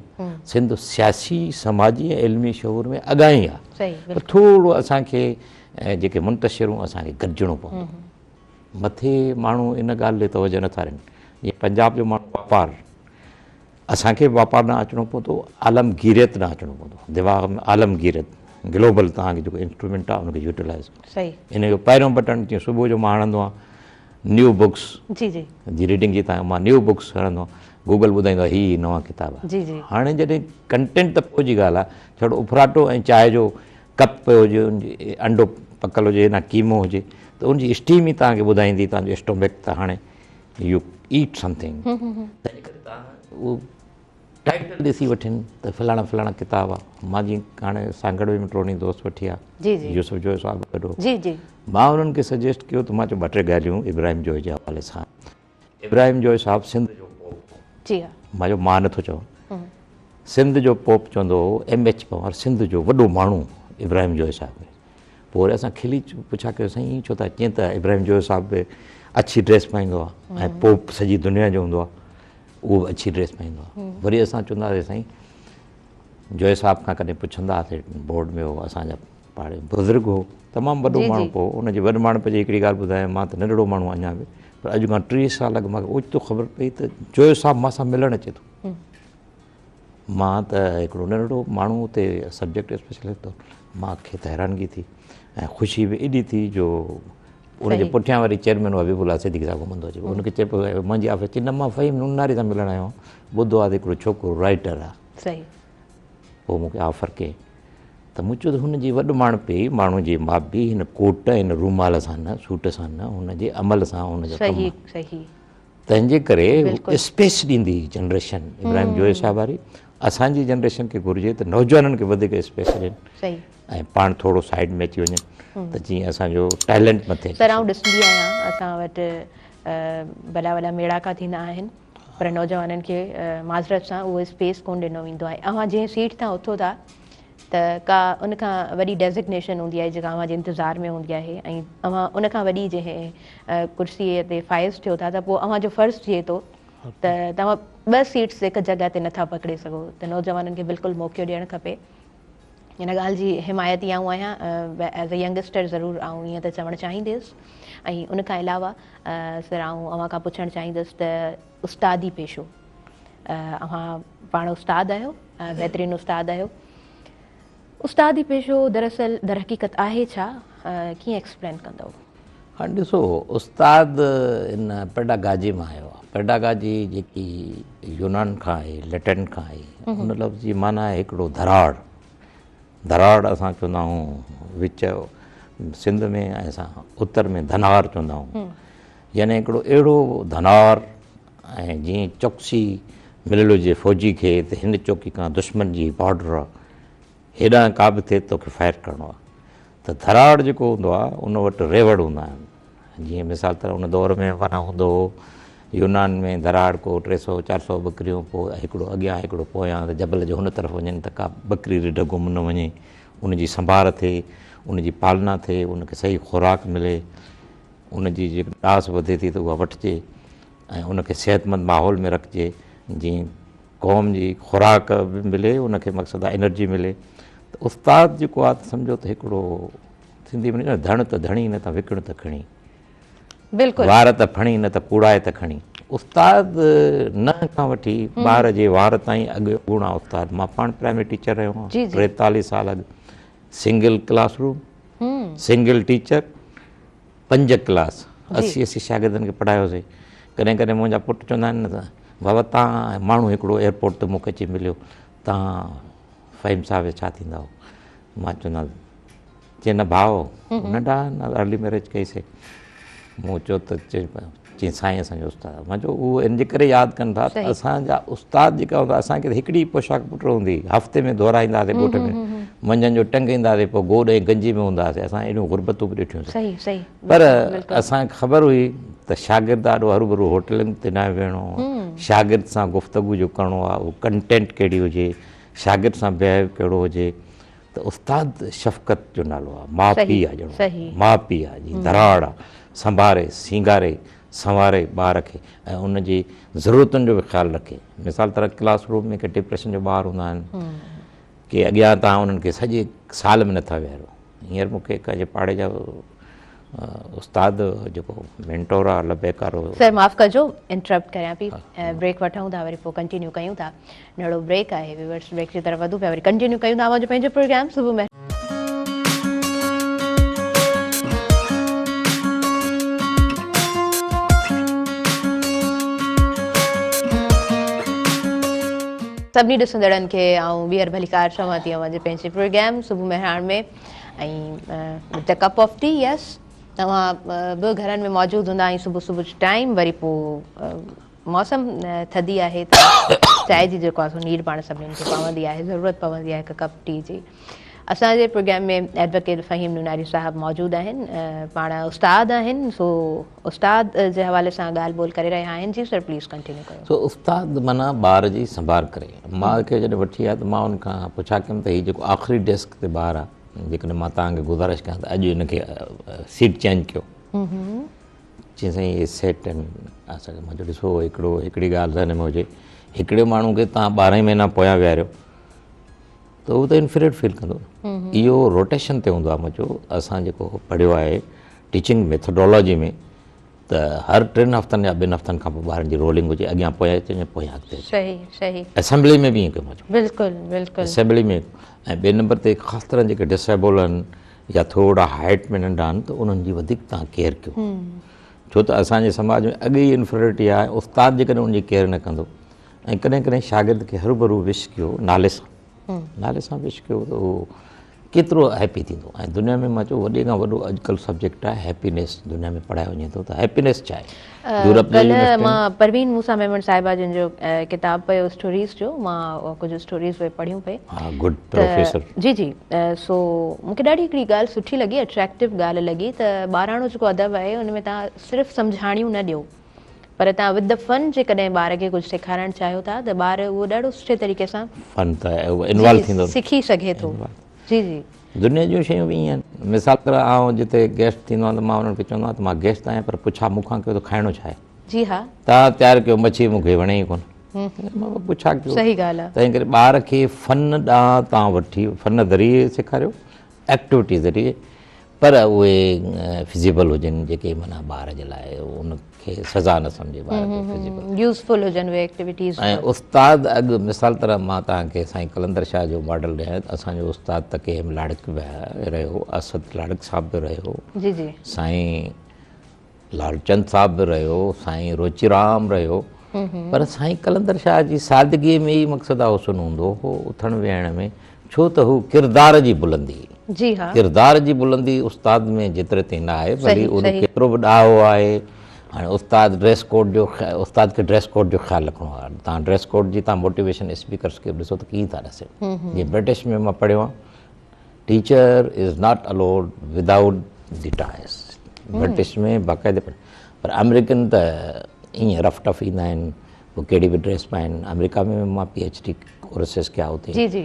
سنڌ سياسي سماجي ۽ علمي شعور ۾ اڳائين آهي پر ٿورو اسان کي جيڪي منتشرون اسان کي گڏجڻو پوندو مٿي ماڻهو ان ڳالهه ڏي توجه نٿا ڏين جيئن پنجاب جو ماڻهو واپار اسان کي به واپار ڏانهن اچڻو پوندو عالمگيريت ڏانهن اچڻو پوندو دماغ ۾ عالمگيريت گلوبل توهان کي جيڪو انسٽرومينٽ آهي ان کي يوٽيلائز صحيح ان جو پهريون بٽڻ جيئن صبح جو مان هڻندو آهيان نيو بڪس جي جي جي ريڊنگ جي تان مان نيو بڪس هڻندو آهيان گوگل ٻڌائيندو آهي هي نوان ڪتاب جي جي هاڻي جڏهن ڪنٽينٽ ته پوء جي ڳالهه آهي ڇڙو اڦراٽو ۽ چانهه جو ڪپ پيو هجي ان جي انڊو پڪل هجي نه قيمو هجي ته ان جي اسٽيم ئي توهان کي ٻڌائيندي توهان جو اسٽومڪ ته هاڻي يو ايٽ سمٿنگ تنهن ڪري توهان اهو ٽائيٽل ڏسي وٺن ته فلاڻا فلاڻا ڪتاب آ مان جيئن هاڻي سانگهڙ ۾ ٽوني دوست وٺي آ جي جي يوسف جويو صاحب گڏ هو جي جي مان انهن کي سجيسٽ ڪيو ته مان چيو ٻه ٽي ڳالهيون ابراهيم جويي جي حوالي سان ابراهيم جويو صاحب سنڌ جو پوپ هو. جي ها. مان چيو مان نٿو چوان. سنڌ جو پوپ چوندو هو ايم ايڇ پنهور سنڌ جو وڏو ماڻهو ابراهيم جويو صاحب هو. پوء وري اسان کلي پڇا ڪيو سائين ائين ڇو ٿا چين ته ابراهيم جويو صاحب به اڇي ڊريس پائيندو آهي ۽ پوپ سڄي دنيا جو هوندو آهي اهو به اڇي ڊريس پائيندو آهي. وري اسان چوندا هئاسين سائين جويو صاحب کان ڪڏهن پڇندا هئاسين بورڊ ۾ هو اسان جا پاڙي بزرگ هو تمام وڏو ماڻهو پوء ان جي وڏ ماڻهپ جي هڪڙي ڳالهه ٻڌايان مان ته ننڍڙو ماڻهو اڃا به پر اڄ کان 30 سال اڳ مونکي اوچتو خبر پئي ته جويو صاحب مان سان ملڻ اچي ٿو مان ته هڪڙو ننڍڙو ماڻهو اتي سبجيڪٽ اسپيشلسٽ طور مان کي ته حيرانگي ٿي ۽ خوشي به ايڏي ٿي جو ان جي پٺيان وري چيئرمين حبيب الله صديقي صاحب گهمندو اچي ان کي چئي پيو منهنجي آفيس چي نه مان فهيم نوناري سان ملڻ آيو آهيان ٻڌو آهي ته هڪڙو ڇوڪرو رائٽر آهي صحيح پوء مون کي آفر ڪئي ته مون چيو ته هن جي وڏ ماڻهپي ماڻهو جي ماپي هن ڪوٽ هن رومال سان نه سوٽ سان نه هن جي عمل سان هن جو ڪم صحيح صحيح تنهن جي ڪري اسپيس ڏيندي جنريشن ابراهيم جويي صاحب واري اسان جي جنريشن کي گهرجي ته نوجوانن کي وڌيڪ اسپيس ڏين صحيح ۽ پاڻ ٿورو سائيڊ ۾ اچي وڃن ته جيئن اسان جو ٽيلنٽ مٿي سر آئون ڏسندي آهيان اسان وٽ وڏا وڏا ميڙاڪا ٿيندا آهن پر نوجوانن کي معذرت سان اهو اسپيس ڪونه ڏنو ويندو آهي اوهان جنهن سيٽ تان اٿو ٿا ته ڪا ان کان وڏي ڊيزگنيشن هوندي آهي جيڪا اوهان جي انتظار ۾ هوندي آهي ۽ اوهان ان کان وڏي جنهن ڪرسي تي فائز ٿيو ٿا ته پوء اوهان جو فرض ٿئي ٿو ته توهان ٻه سيٽس هڪ جڳهه تي نٿا پڪڙي سگهو ته نوجوانن کي بلڪل موقعو ڏيڻ کپي ان ڳالهه جي حمايتي آئون آهيان ايز اي ينگسٽر ضرور آئون ائين ته چوڻ چاهينديس ۽ ان کان علاوه سر آئون اوهان کان پڇڻ چاهيندس ته استادي پيشو اوهان پاڻ استاد آهيو بهترين استاد آهيو استادي پيشو دراصل درحقيقت آهي ڇا ڪيئن ايڪسپلين ڪندؤ؟ هاڻي ڏسو استاد ان پيڊاگاجي مان آيو آهي پيڊاگاجي جيڪي يونان کان آئي ليٽن کان آئي ان لفظ جي معنيٰ آهي هڪڙو ڌراڙ ڌراڙ اسان چوندا آهيون وچ سنڌ ۾ ۽ اسان اتر ۾ ڌنار چوندا آهيون يعني هڪڙو اهڙو ڌنار ۽ جيئن چوڪسي مليل هجي فوجي کي ته هن چوڪي کان دشمن جي بارڊر آهي هيڏانهن ڪا به ٿئي ته توکي فائر ڪرڻو آهي ته ڌراڙ جيڪو هوندو آهي ان وٽ ريوڙ هوندا آهن جيئن مثال طرح ان دور ۾ معنيٰ هوندو هو يونان ۾ ڌراڙ ڪو ٽي سو چار سو ٻڪريون پوء هڪڙو اڳيان هڪڙو پويان ته جبل جي هن طرف وڃن ته ڪا ٻڪري رڍ گم نه وڃي ان جي سنڀار ٿئي ان جي پالنا ٿئي ان کي صحيح خوراڪ ملي ان جي جيڪا ڏاس وڌي ٿي ته اها وٺجي ۽ ان کي صحتمند ماحول ۾ رکجي جيئن قوم جي خوراڪ به ملي ان کي مقصد آهي انرجي ملي ته استاد جيڪو آهي ته سمجهو ته هڪڙو سنڌي ۾ ڌڻ ته ڌڻي نه ته وڪڻ ته کڻي بلڪل وار ته ڦڻي نه ته ڪوڙائي ته کڻي. استاد ننهن کان وٺي ٻار جي وار تائين اڳ اڳوڻا استاد، مان پاڻ پرائمري ٽيچر رهيو آهيان 43 سال اڳ، single class room, single teacher, 5 class, 80 80 شاگردن کي پڙهايوسي. ڪڏهن ڪڏهن منهنجا پٽ چوندا آهن نه ته بابا تان ماڻهو هڪڙو ايئرپورٽ تي مون کي اچي مليو، تان فهيم صاحب جا ڇا ٿيندا هو؟ مان چوندو چي نه ڀاء ننڍا آهن ارلي ميريج ڪئي سي. مون چيو ته چي سائين اسان جو استاد. مان چيو اهو ان جي ڪري ياد ڪن ٿا ته اسان جا استاد جيڪا هوندا اسان کي هڪڙي پوشاڪ پٽ هوندي هئي، هفتي ۾ دهرائيندا هئاسي ڳوٺ ۾ منجهند جو ٽنگ ايندا هئاسي پوء گوڏ ۽ گنجي ۾ هوندا هئاسي، اسان اهڙيون غربتون به ڏٺيون سي. پر اسان کي خبر هئي ته شاگرد آڏو هروڀرو هوٽلن تي ناهي ويهڻو، شاگرد سان گفتگو جو ڪرڻو آهي اهو ڪنٽينٽ ڪهڙي هجي، شاگرد سان بيهيو ڪهڙو هجي. ته استاد شفقت جو نالو آ، ماء پيء آ ڄڻو، ماء پيء آ جي ڌراڙ آ، سنڀاري، سينگاري، سنواري ٻار کي ۽ ان جي ضرورتن جو به خيال رکي. مثال طرح ڪلاس روم ۾ ڪي ڊپريشن جو ٻار هوندا آهن، ڪي اڳيان تان انهن کي سڄي سال ۾ نٿا ويهاريو. هينئر مون کي هڪ جي پاڙي جا استاد جيڪو مينٽور آ لبيڪ وارو. سر معاف ڪجو انٽرپٽ ڪريان پي، بريڪ وٺون ٿا وري پوء ڪنٽينيو ڪيون ٿا. نڙو بريڪ آهي ويورس بريڪ جي طرف وڌون پيا وري ڪنٽينيو ڪيون ٿا اوهان جو پنهنجو پروگرام صبح مهر. سڀني ڏسندڙن کي آئون ٻيهر ڀليڪار چوان ٿي اوهان جي پنهنجي پروگرام صبح Mehran ۾ ۽ with the cup of tea yes توهان به گهرن ۾ موجود هوندا ۽ صبح صبح جو ٽائيم وري پوء موسم ٿڌي آهي ته چانهه جي جيڪو آهي سو نيڊ پاڻ سڀني کي پوندي آهي، ضرورت پوندي آهي هڪ ڪپ ٽي جي. اسان جي پروگرام ۾ ايڊووڪيٽ فهيم نوناري صاحب موجود آهن، پاڻ استاد آهن سو استاد جي حوالي سان ڳالهه ٻولهه ڪري رهيا آهن. جي سر پليز ڪنٽينيو ڪيو. سو استاد معنيٰ ٻار جي سنڀار ڪري. ماء کي جڏهن وٺي آيا ته مان ان کان پڇا ڪيم ته هي جيڪو آخري ڊيسڪ تي ٻار آهي جيڪڏهن مان توهان کي گذارش ڪيان ته اڄ هن کي سيٽ چينج ڪيو. چيائين سائين اهي سيٽ آهن اسان کي. مان چيو ڏسو هڪڙو هڪڙي ڳالهه ذهن ۾ هجي هڪڙي ماڻهو کي توهان 12 ئي مهينا پويان ويهاريو ته هو ته انفيريئر فيل ڪندو نه. اهو روٽيشن تي هوندو آهي. مان چيو اسان جيڪو پڙهيو آهي ٽيچنگ ميٿوڊالاجي ۾ ته هر 3 هفتن يا 2 هفتن کان پوء ٻارن جي رولنگ هجي، اڳيان پويان اچن يا پويان اڳتي اچن. صحيح صحيح. اسيمبلي ۾ به ائين ڪيو. مان چيو بلڪل بلڪل. اسيمبلي ۾ ۽ ٻئي نمبر تي خاص طرح جيڪي ڊسيبل آهن يا ٿورا هائيٽ ۾ ننڍا آهن ته انهن جي وڌيڪ توهان ڪيئر ڪيو، ڇو ته اسان جي سماج ۾ اڳي ئي انفيريئرٽي آهي. استاد جيڪڏهن ان جي ڪيئر نه ڪندو ۽ ڪڏهن ڪڏهن شاگرد کي هروڀرو وش ڪيو نالي سان، نالي سان وش ڪيو ته اهو ڪيترو هيپي ٿيندو. ۽ دنيا ۾ مان چيو وڏي کان وڏو اڄڪلهه سبجيڪٽ آهي هيپينيس، دنيا ۾ پڙهايو وڃي ٿو ته هيپينيس ڇا آهي. يورپ جي ڪلهه يونيورسٽين مان پروين موسيٰ ميمڻ صاحبه جن جو ڪتاب پيو اسٽوريز جو، مان ڪجهه اسٽوريز اهي پڙهيون پئي. ها گڊ پروفيسر. جي جي سو مون کي ڏاڍي هڪڙي ڳالهه سٺي لڳي، اٽريڪٽو ڳالهه لڳي ته ٻاراڻو جيڪو ادب آهي ان ۾ توهان صرف سمجهاڻيون نه ڏيو پر توهان ود the فن جيڪڏهن ٻار کي ڪجهه سيکارڻ چاهيو ٿا ته ٻار اهو ڏاڍو سٺي طريقي سان فن ته انوالو ٿيندو، سکي سگهي ٿو. جي جي. دنيا جون شيون به ائين آهن. مثال طرح آئون جتي گيسٽ ٿيندو آهيان ته مان انهن کي چوندو آهيان ته مان گيسٽ آهيان پر پڇا مون کان ڪيو ته کائڻو ڇا آهي. جي ها. توهان تيار ڪيو مڇي مون کي وڻي ئي ڪونه. مان پڇا ڪيو. صحيح ڳالهه آهي. تنهن ڪري ٻار کي فن ڏانهن توهان وٺي فن ذريعي سيکاريو، ايڪٽيوٽي ذريعي، پر اهي فزيبل هجن جيڪي معنيٰ ٻار جي لاء ان کي سزا نه سمجهي ٻار کي فزيبل. يوزفل هجن اهي ايڪٽيوٽيز. ۽ استاد اڳ مثال طرح مان توهان کي سائين قلندر شاهه جو ماڊل ڏيان ته اسان جو استاد ته ڪي ايم لاڙڪ به رهيو، اسد لاڙڪ صاحب به رهيو، جي جي. سائين لالچند صاحب به رهيو، سائين روچيرام رهيو، پر سائين قلندر شاهه جي سادگيء ۾ ئي مقصد حسن هوندو هو، اٿڻ ويهڻ ۾، ڇو ته هو ڪردار جي بلندي، جي ها. ڪردار جي بلندي استاد ۾ جيتري تائين نه آهي، ڀلي اهو ڪيترو به ڏاهو آهي، هاڻي استاد ڊريس ڪوڊ جو استاد کي ڊريس ڪوڊ جو خيال رکڻو آهي، توهان ڊريس ڪوڊ جي توهان موٽيويشن اسپيڪرس کي ڏسو ته ڪيئن ٿا ڏسن، جيئن برٽش ۾ مان پڙهيو آهيان teacher is not allowed without the ties, British ۾ باقاعده پر آمريڪن ته ائين رف ٽف ايندا آهن پوء ڪهڙي به ڊريس پائن. آمريڪا ۾ مان پي ايڇ ڊي ڪورسز ڪيا اتي جي جي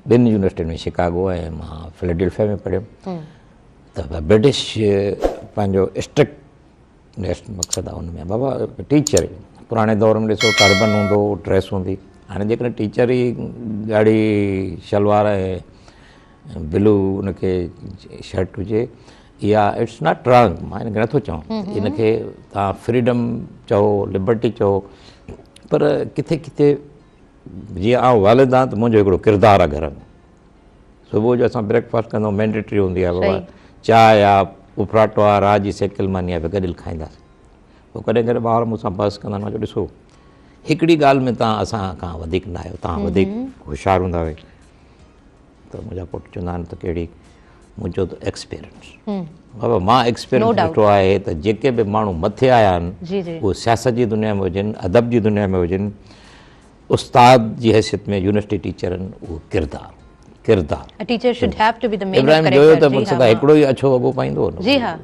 ٻن يونيورسٽين ۾ شڪاگو ۽ مان فلڊلفيا ۾ پڙهيم ته برٽش پنهنجو اسٽرڪٽ نيسٽ مقصد آ ان ۾ بابا ٽيچر پراڻي دور ۾ ڏسو ٽربن هوندو هو ڊريس هوندي هاڻي جيڪڏهن ٽيچر ئي ڳاڙهي شلوار ۽ بلو ان کي شرٽ هجي اها it's not wrong, مان ان کي نٿو چوان، ان کي توهان فريڊم چئو، لبرٽي چئو، پر ڪٿي ڪٿي جيئن آئون والد آهيان ته منهنجو هڪڙو ڪردار آهي گهر ۾. صبح جو اسان بريڪ فاسٽ ڪندا آهيون، مينڊيٽري هوندي آهي بابا چاء آ، اڦراٽو آ، رات جي سيڪل ماني آ، گڏيل کائينداسين. پوء ڪڏهن ڪڏهن ٻار مون سان بحث ڪندا آهن، مان چيو ڏسو هڪڙي ڳالهه ۾ توهان اسان کان وڌيڪ نه آهيو، توهان وڌيڪ هوشيار هوندا آهيو. ته منهنجا پٽ چوندا آهن ته ڪهڙي؟ مون چيو ته ايڪسپيرينس. بابا مان ايڪسپيرينس ڏٺو آهي ته جيڪي به ماڻهو مٿي آيا آهن، اهي سياست جي دنيا ۾ هجن، ادب جي دنيا ۾ هجن، استاد جي حيثيت ۾ يونيورسٽي ٽيچر آهن، اهو ڪردار ڪردار. ابراهيم جويو ته مقصد آهي هڪڙو ئي اڇو وڳو پائيندو هو نه.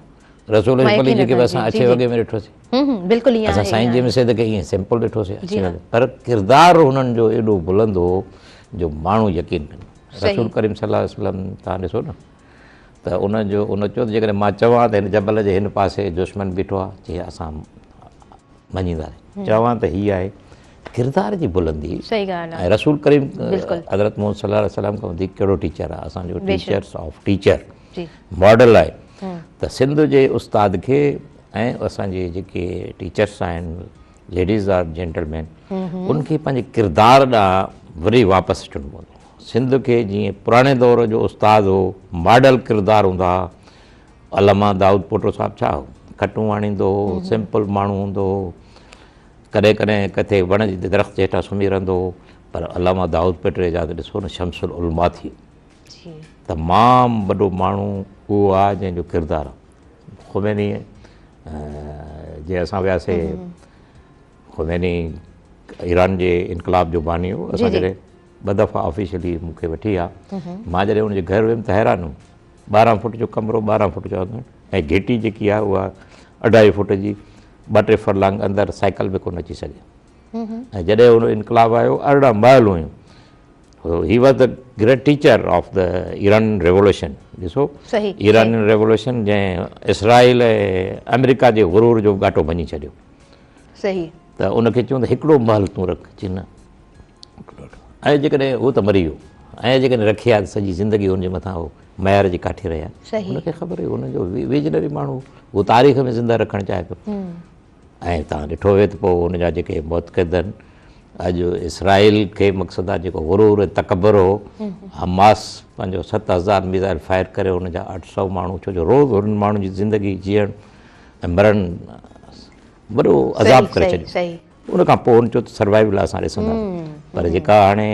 رسول بخش پليجي کي به اسان اڇي وڳي ۾ ڏٺوسين. اسان سائين جي ايم سيد کي ائين سمپل ڏٺوسين اڇي وڳي، پر ڪردار هنن جو ايڏو بلند هو جو ماڻهو يقين ڪن. رسول ڪريم صلي الله عليه وسلم توهان ڏسو نه ته ان جو ان چيو ته جيڪڏهن مان چوان ته هن جبل جي هن پاسي دشمن بيٺو آهي، چي اسان مڃينداسين، چوان ته هي آهي ڪردار جي بلندي. ۽ رسول ڪريم حضرت محمد صلي الله عليه وسلم کان وڌيڪ ڪهڙو ٽيچر آهي؟ اسان جو ٽيچرس آف ٽيچر ماڊل آهي. ته سنڌ جي استاد کي ۽ اسان جي جيڪي ٽيچرس آهن، ليڊيز آر جينٽلمين، ان کي پنهنجي ڪردار ڏانهن وري واپس اچڻو پوندو. سنڌ کي جيئن پراڻي دور جو استاد هو، ماڊل ڪردار هوندا هئا. علامه دائود پوٽو صاحب ڇا هو؟ کٽون آڻيندو هو، سمپل ماڻهو هوندو هو، ڪڏهن ڪڏهن ڪٿي وڻ جي درخت جي هيٺان سمهي رهندو هو، پر علامه دائود پوٽي جا ته ڏسو نه شمس العلماء ٿي ويو. تمام وڏو ماڻهو اهو آهي جنهن جو ڪردار آهي. خميني جي اسان وياسي، خميني ايران جي انقلاب جو باني هو. اسان جڏهن ٻه دفعا آفيشلي مون کي وٺي ويا، مان جڏهن ان جي گهر ويم ته حيران هيم. 12 فوٽ جو ڪمرو، 12 فوٽ جو اڱڻ ۽ گهٽي جيڪي آهي اها اڍائي فوٽ جي، ٻه ٽي فرلانگ اندر سائيڪل به ڪونه اچي سگهي. ۽ جڏهن ان انقلاب آيو 18 محل هيون. He was the great teacher of the Iran revolution. ڏسو ايرانين ريولوشن جنهن اسرائيل ۽ آمريڪا جي غرور جو ڳاٽو ڀڃي ڇڏيو. ته ان کي چيو ته هڪڙو محل تون رک، چي نه ۽ جيڪڏهن هو ته مري ويو ۽ جيڪڏهن رکي ها ته سڄي زندگي هن جي مٿان هو معيار جي ڪاٺي رهيا. هن کي خبر هئي هن جو ويزنري ماڻهو هو، تاريخ ۾ زنده رکڻ چاهي پيو. ۽ توهان ڏٺو ويو ته پوء ان جا جيڪي معتقد آهن اڄ اسرائيل کي مقصد آهي جيڪو غرور ۽ تڪبر هو، حماس پنهنجو 7000 ميزائل فائر ڪري ان جا 800 ماڻهو، ڇو جو روز انهن ماڻهن جي زندگي جيئڻ ۽ مرڻ وڏو عذاب ڪري ڇڏيو. ان کان پوء هن چيو ته سروائيول اسان ڏسنداسين، پر جيڪا هاڻي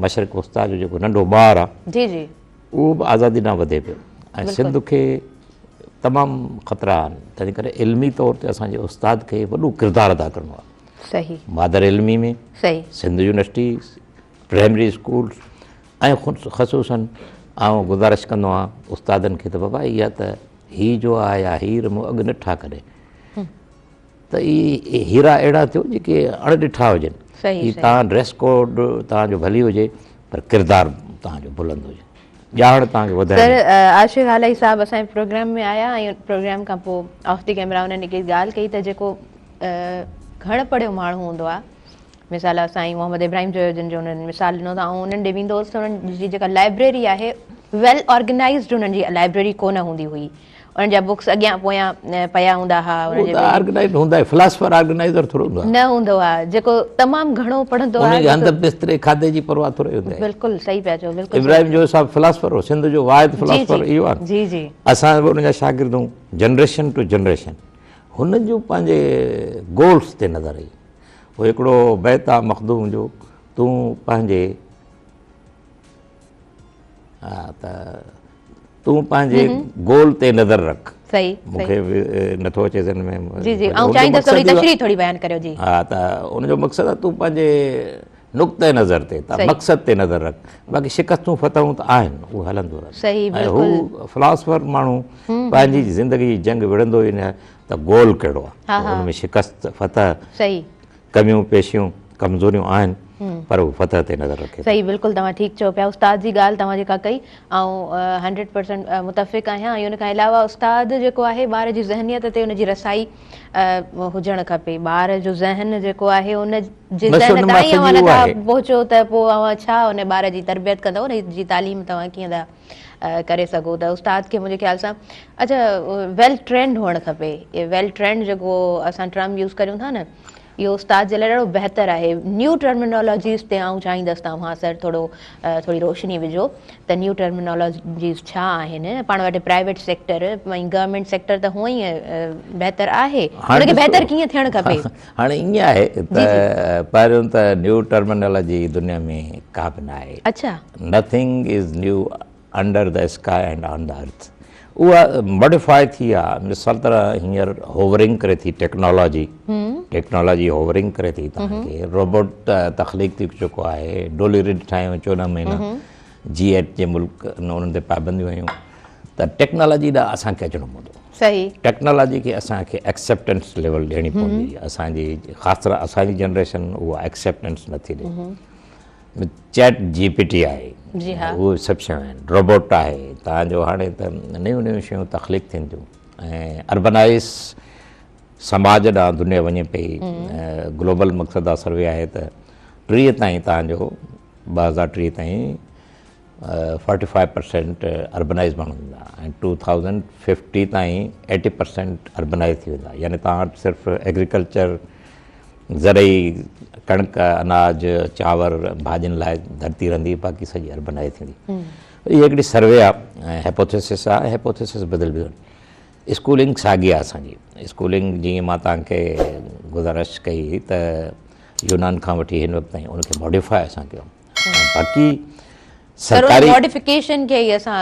مشرق وسطيٰ جو جيڪو ننڍو ٻار آهي اهو به آزادي ڏانهن وڌي پيو ۽ سنڌ کي تمام خطرا آهن. تنهن ڪري علمي طور تي اسان جي استاد کي وڏو ڪردار ادا ڪرڻو آهي. مادر علمي ۾ سنڌ يونيورسٽي، پرائمري اسڪول ۽ خصوصن آئون گذارش ڪندو آهيان استادن کي ته بابا اها ته هي جو آهي يا هير مون اڳ نه ڏٺا ڪڏهن، ته اهي هيرا اهڙا ٿيو جيڪي اڻ ڏٺا هجن. هي توهان ڊريس ڪوڊ توهان جو ڀلي هجي پر ڪردار توهان جو بلند هجي، ڄاڻ توهان کي وڌائڻي. سر عاشق هالائي صاحب اسان جي پروگرام ۾ آيا ۽ پروگرام کان پوء آف the camera انهن هڪڙي ڳالهه ڪئي ته جيڪو گهڻ پڙهيو ماڻهو هوندو آهي، مثال سائين محمد ابراهيم جويو جن جو انهن مثال ڏنو ته آئون انهن ڏي ويندو هوس ته انهن جي جيڪا لائبريري آهي ويل آرگنائزڊ انهن جي لائبريري ڪونه هوندي هئي، انهن جا بڪس اڳيان پويان پيا هوندا ها. هو ته آرگنائزڊ هوندا آهي، فلاسفر آرگنائزر ٿورو هوندو آهي. نه هوندو آهي، جيڪو تمام گهڻو پڙهندو آهي. ان جي هنڌ بستري کاڌي جي پرواهه ٿوري هوندي آهي. بلڪل صحيح پيا چئو، بلڪل. ابراهيم جويو صاحب فلاسفر هو، سنڌ جو واحد فلاسفر اهو آهي. جي جي. اسان به ان جا شاگرد هون، جنريشن ٽو جنريشن هن جو پنهنجي گولس تي نظر هئي. هو هڪڙو بيت آ مخدوم جو، تون پنهنجي ها ته تون پنهنجي گول تي نظر رک. صحيح مون کي به نٿو اچي ذهن ۾. جي جي آئون چاهيندس ته تشريح ٿوري بيان ڪريو. جي ها ته ان جو مقصد آ تون پنهنجي نقطه نظر تي ته مقصد تي نظر رک، باقي شڪستون فتحون ته آهن، اهو هلندو رهندو. صحيح ۽ هو فلاسفر ماڻهو پنهنجي زندگي جي جنگ وڙهندو ئي نه ته گول ڪهڙو آ، ان ۾ شڪست فتح صحيح ڪميون پيشيون ڪمزوريون آهن. پر هو فتح تي نظر رکي ٿو. صحيح بلڪل توهان ٺيڪ چئو پيا استاد جي ڳالهه توهان جيڪا ڪئي آئون هنڊريڊ پرسنٽ متفق آهيان ۽ ان کان علاوه استاد جيڪو آهي ٻار جي ذهنيت تي ان جي رسائي هجڻ کپي ٻار جو ذهن جيڪو آهي ان جي ذهن تائين اوهان نٿا پهچو ته پوء اوهان ڇا ان ٻار جي تربيت ڪندو ان جي تعليم توهان ڪيئن ٿا ڪري سگهو ته استاد کي منهنجي خيال سان اڇا ويل ٽرينڊ هئڻ کپي ويل ٽرينڊ جيڪو اسان ٽرم يوز ڪريون ٿا نه اهو استاد جي لاء ڏاڍو بهتر آهي نيو ٽرمينالاجيز تي آئون چاهيندس ته اوهان سر ٿورو ٿوري روشني وجهو ته نيو ٽرمينالاجيز ڇا آهن پاڻ وٽ پرائيويٽ سيڪٽر ۽ گورنمينٽ سيڪٽر ته هونئن ئي بهتر آهي ان کي بهتر ڪيئن ٿيڻ کپي؟ هاڻي ائين آهي ته پهريون ته نيو ٽرمينالاجي دنيا ۾ ڪا به نه آهي. اڇا. Nothing is new under the sky and on the earth اها ماڊيفاء ٿي آ مثال طرح هينئر هوورنگ ڪري ٿي ٽيڪنالاجي ٽيڪنالاجي هوورنگ ڪري ٿي توهان کي روبوٽ تخليق ٿي چڪو آهي ڊولي ريڊ ٺاهيون 14 مهينا جي ايٽ جي ملڪ انهن تي پابنديون هيون ته ٽيڪنالاجي ڏانهن اسان کي اچڻو پوندو صحيح ٽيڪنالاجي کي اسان کي ايڪسيپٽنس ليول ڏيڻي پوندي اسان جي خاص طرح اسان جي جنريشن اها ايڪسيپٽنس نٿي ڏي چيٽ جي پي ٽي آهي جي ها اهي سڀ شيون آهن روبوٽ آهي تان جو هاڻي ته نيون نيون شيون تخليق ٿين ٿيون ۽ اربنائز سماج ڏانهن دنيا وڃي پئي گلوبل مقصد سروي آهي ته 30 تائين تان جو 2030 تائين 45% اربنائز ماڻهو ٿيندا ۽ 2050 تائين 80% اربنائز ٿي ويندا يعني تان وٽ صرف ايگريڪلچر زرعي ڪڻڪ اناج چانور ڀاڄين لاء ڌرتي رهندي باقي سڄي اربنائز ٿيندي اها هڪڙي سروي آهي ۽ هيپوٿيسس آهي هيپوٿيسس بدلبي وڃي اسڪولنگ ساڳي آهي اسان جي اسڪولنگ جيئن مان توهان کي گذارش ڪئي ته يونان کان وٺي هن وقت تائين ان کي ماڊيفاء اسان ڪيو باقي سرڪاري ماڊيفڪيشن کي ئي اسان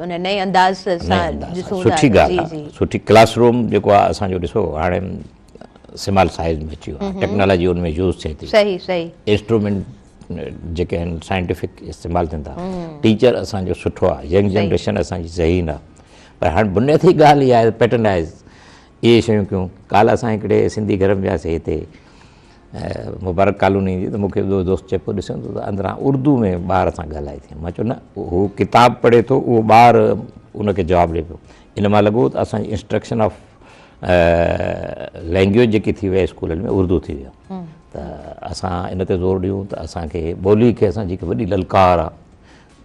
ان نئين انداز سان ڏسون ٿا سٺي ڳالهه آهي سٺي ڪلاس روم جيڪو آهي اسان جو ڏسو هاڻي سمال سائز ۾ اچي ويو آهي ٽيڪنالاجي ان ۾ يوز ٿئي ٿي صحيح صحيح انسٽرومينٽ جيڪي آهن سائنٽيفڪ استعمال ٿين ٿا ٽيچر اسان جو سٺو آهي ينگ جنريشن اسان جي ذهين آهي پر هاڻي بنيادي ڳالهه اها آهي پيٽرنائز اهي شيون ڪيون ڪالهه اسان هڪڙي سنڌي گهر ۾ وياسي هتي مبارڪ ڪالوني جي ته مون کي ٻيو دوست چئي پيو ڏسين ٿو ته اندران اردو ۾ ٻار سان ڳالهائي ٿي مان چيو نه هو ڪتاب پڙهي ٿو اهو ٻار ان کي جواب ڏئي پيو ان مان لڳو ته اسان جي انسٽرڪشن آف لينگويج جيڪي ٿي وئي اسڪولن ۾ اردو ٿي ويو ته اسان ان تي زور ڏيون ته اسان کي ٻولي کي اسان جي وڏي للڪار آهي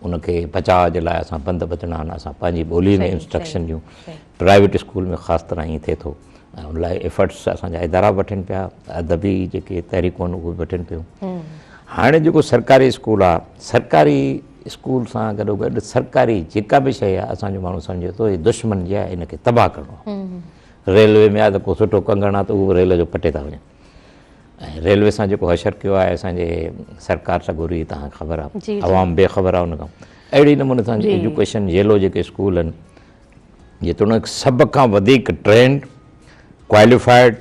ان کي بچاء جي لاء اسان بند ٻڌڻا آهن، اسان پنهنجي ٻولي ۾ انسٽرڪشن ڏيون، پرائيويٽ اسڪول ۾ خاص طرح ائين ٿئي ٿو ۽ ان لاء ايفرٽس اسان جا ادارا به وٺن پيا، ادبي جيڪي تحريڪون آهن اهي به وٺن پيون. هاڻي جيڪو سرڪاري اسڪول آهي، سرڪاري اسڪول سان گڏو گڏ سرڪاري جيڪا به شيء آهي اسان جو ماڻهو سمجهي ٿو هي دشمن جي آهي ان کي تباهه ڪرڻو آهي. ريلوي ۾ آهي ته ڪو سٺو ڪنگڻ آهي ته اهو به ريل جو پٽي ٿا وڃن. ۽ ريلوي سان جيڪو حشر ڪيو آهي اسان جي سرڪار سڳوري توهان کي خبر آهي عوام بي خبر آهي ان کان اهڙي نموني سان ايجوڪيشن ييلو جيڪي اسڪول آهن جيتوڻيڪ سڀ کان وڌيڪ ٽرينڊ ڪواليفائيڊ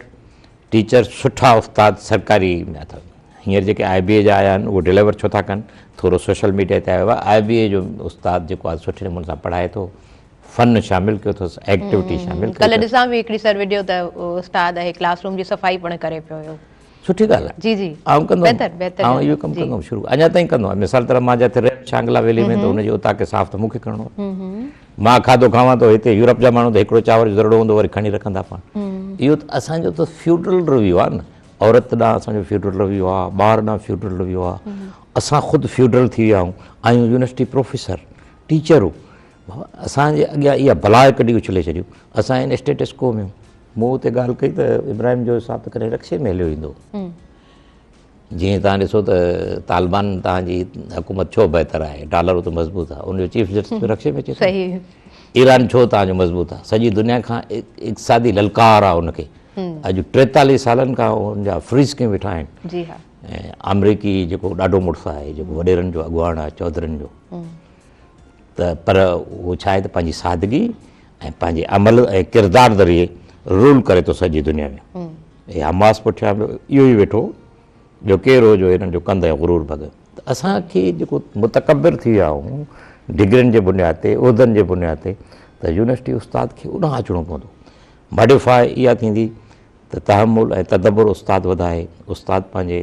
ٽيچر سٺا استاد سرڪاري ۾ اٿو هينئر جيڪي آء بي اي جا آيا آهن اهي ڊليور ڇو ٿا ڪن ٿورو سوشل ميڊيا تي آيو آهي آء بي اي جو استاد جيڪو آهي سٺي نموني سان پڙهائي ٿو فن شامل ڪيو اٿس ايڪٽيوٽي شامل ڪئي ڪلهه ڏسان به هڪڙي سر وڊيو ته استاد اهي ڪلاس روم جي صفائي پڻ ڪري پيو هيو. سٺي ڳالهه آهي جي جي آئون ڪندو بهتر بهتر آئون اهو ڪم ڪندو هوم شروع اڃا تائين ڪندو آهيان مثال طرح مان جتي رهيم شانگلا ويلي ۾ ته ان جي اتاق کي صاف ته مون کي ڪرڻو آهي مان کاڌو کاوان ٿو هتي يورپ جا ماڻهو ته هڪڙو چانور جو ذرڙو هوندو وري کڻي رکندا پاڻ اهو ته اسان جو ته فيوڊرل رويو آهي نه عورت ڏانهن اسان جو فيوڊرل رويو آهي ٻار ڏانهن فيوڊرل رويو آهي اسان خود فيوڊرل ٿي ويا آهيون آهيون يونيورسٽي پروفيسر ٽيچر بابا اسان جي اڳيان اها بلاء ڪڍي اڇلي ڇڏيون. اسان ان اسٽيٽس ڪو ۾ مون اتي ڳالهه ڪئي ته ابراهيم جو صاحب ته ڪڏهن رڪشي ۾ هليو ايندو. جيئن توهان ڏسو ته طالبان توهان جي حڪومت ڇو بهتر آهي، ڊالر اتي مضبوط آهي، ان جو چيف جسٽس به رڪشي ۾ اچي ٿو. ايران ڇو توهان جو مضبوط آهي، سڄي دنيا کان اقتصادي للڪار آهي ان کي. اڄ 43 سالن کان ان جا فريز ڪيون ويٺا آهن. ۽ آمريڪي جيڪو ڏاڍو مڙس آهي، جيڪو وڏيرن جو اڳواڻ آهي، چوڌرين جو. ته پر اهو ڇا آهي ته پنهنجي سادگي ۽ پنهنجي عمل ۽ ڪردار ذريعي رول ڪري ٿو سڄي دنيا ۾. هي حماس پٺيان به اهو ئي ويٺو جو ڪير هو جو هنن جو ڪنڌ ۽ غرور ڀڳو. ته اسان کي جيڪو متڪبر ٿي ويا آهيون ڊگرين جي بنياد تي عهدن جي بنياد تي ته يونيورسٽي استاد کي اوڏانهن اچڻو پوندو. ماڊيفاء اها ٿيندي ته تحمل ۽ تدبر استاد وڌائي، استاد پنهنجي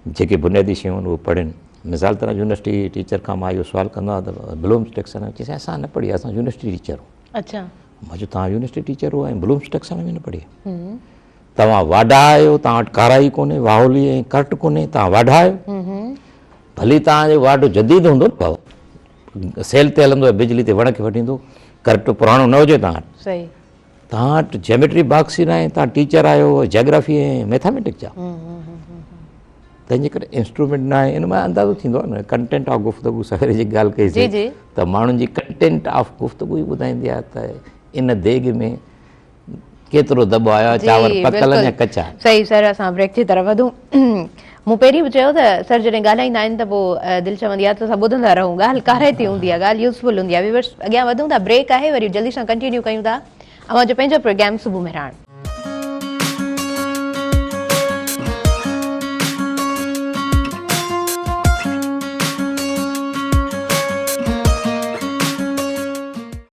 جيڪي بنيادي شيون آهن اهي پڙهن. مثال طرح يونيورسٽي ٽيچر کان مان اهو سوال ڪندو آهيان ته بلومس ٽيڪسانامي چيس اسان نه پڙهي اسان يونيورسٽي ٽيچر آهيون. اڇا. مان چيو توهان يونيورسٽي ٽيچر آهيو ۽ بلومس ٽيڪسانامي نه پڙهي. توهان واڍا آهيو توهان وٽ ڪارائي ڪونهي واهولي ۽ ڪرٽ ڪونهي توهان واڍا آهيو. ڀلي توهان جو واڍو جديد هوندو نه بابا سيل تي هلندو بجلي تي وڻ کي وڍيندو ڪرٽ پراڻو نه هجي توهان وٽ. صحيح. توهان وٽ جيميٽري باڪس ئي ناهي، توهان ٽيچر آهيو جاگرافي ۽ ميٿاميٽڪس جا، تنهن جي ڪري انسٽرومينٽ ناهي. ان مان اندازو ٿيندو آهي نه ڪنٽينٽ آف گفتگو سويري جي ڳالهه ڪئي سي ته ماڻهن جي ڪنٽينٽ آف گفتگو ئي ٻڌائيندي آهي ته ان ديڳ ۾ ڪيترو دٻو آيو آهي، چانور پڪل آهن يا ڪچا. صحيح سر اسان بريڪ جي طرف وڌون. مون پهرين به چيو ته سر جڏهن ڳالهائيندا آهن ته پوء دل چوندي آهي ته اسان ٻڌندا رهون ڳالهه ڪارائتي هوندي آهي ڳالهه يوزفل هوندي آهي ويورس اڳيان وڌون ٿا بريڪ آهي وري جلدي سان ڪنٽينيو ڪيون ٿا اوهان جو پنهنجو پروگرام صبح مهراڻ.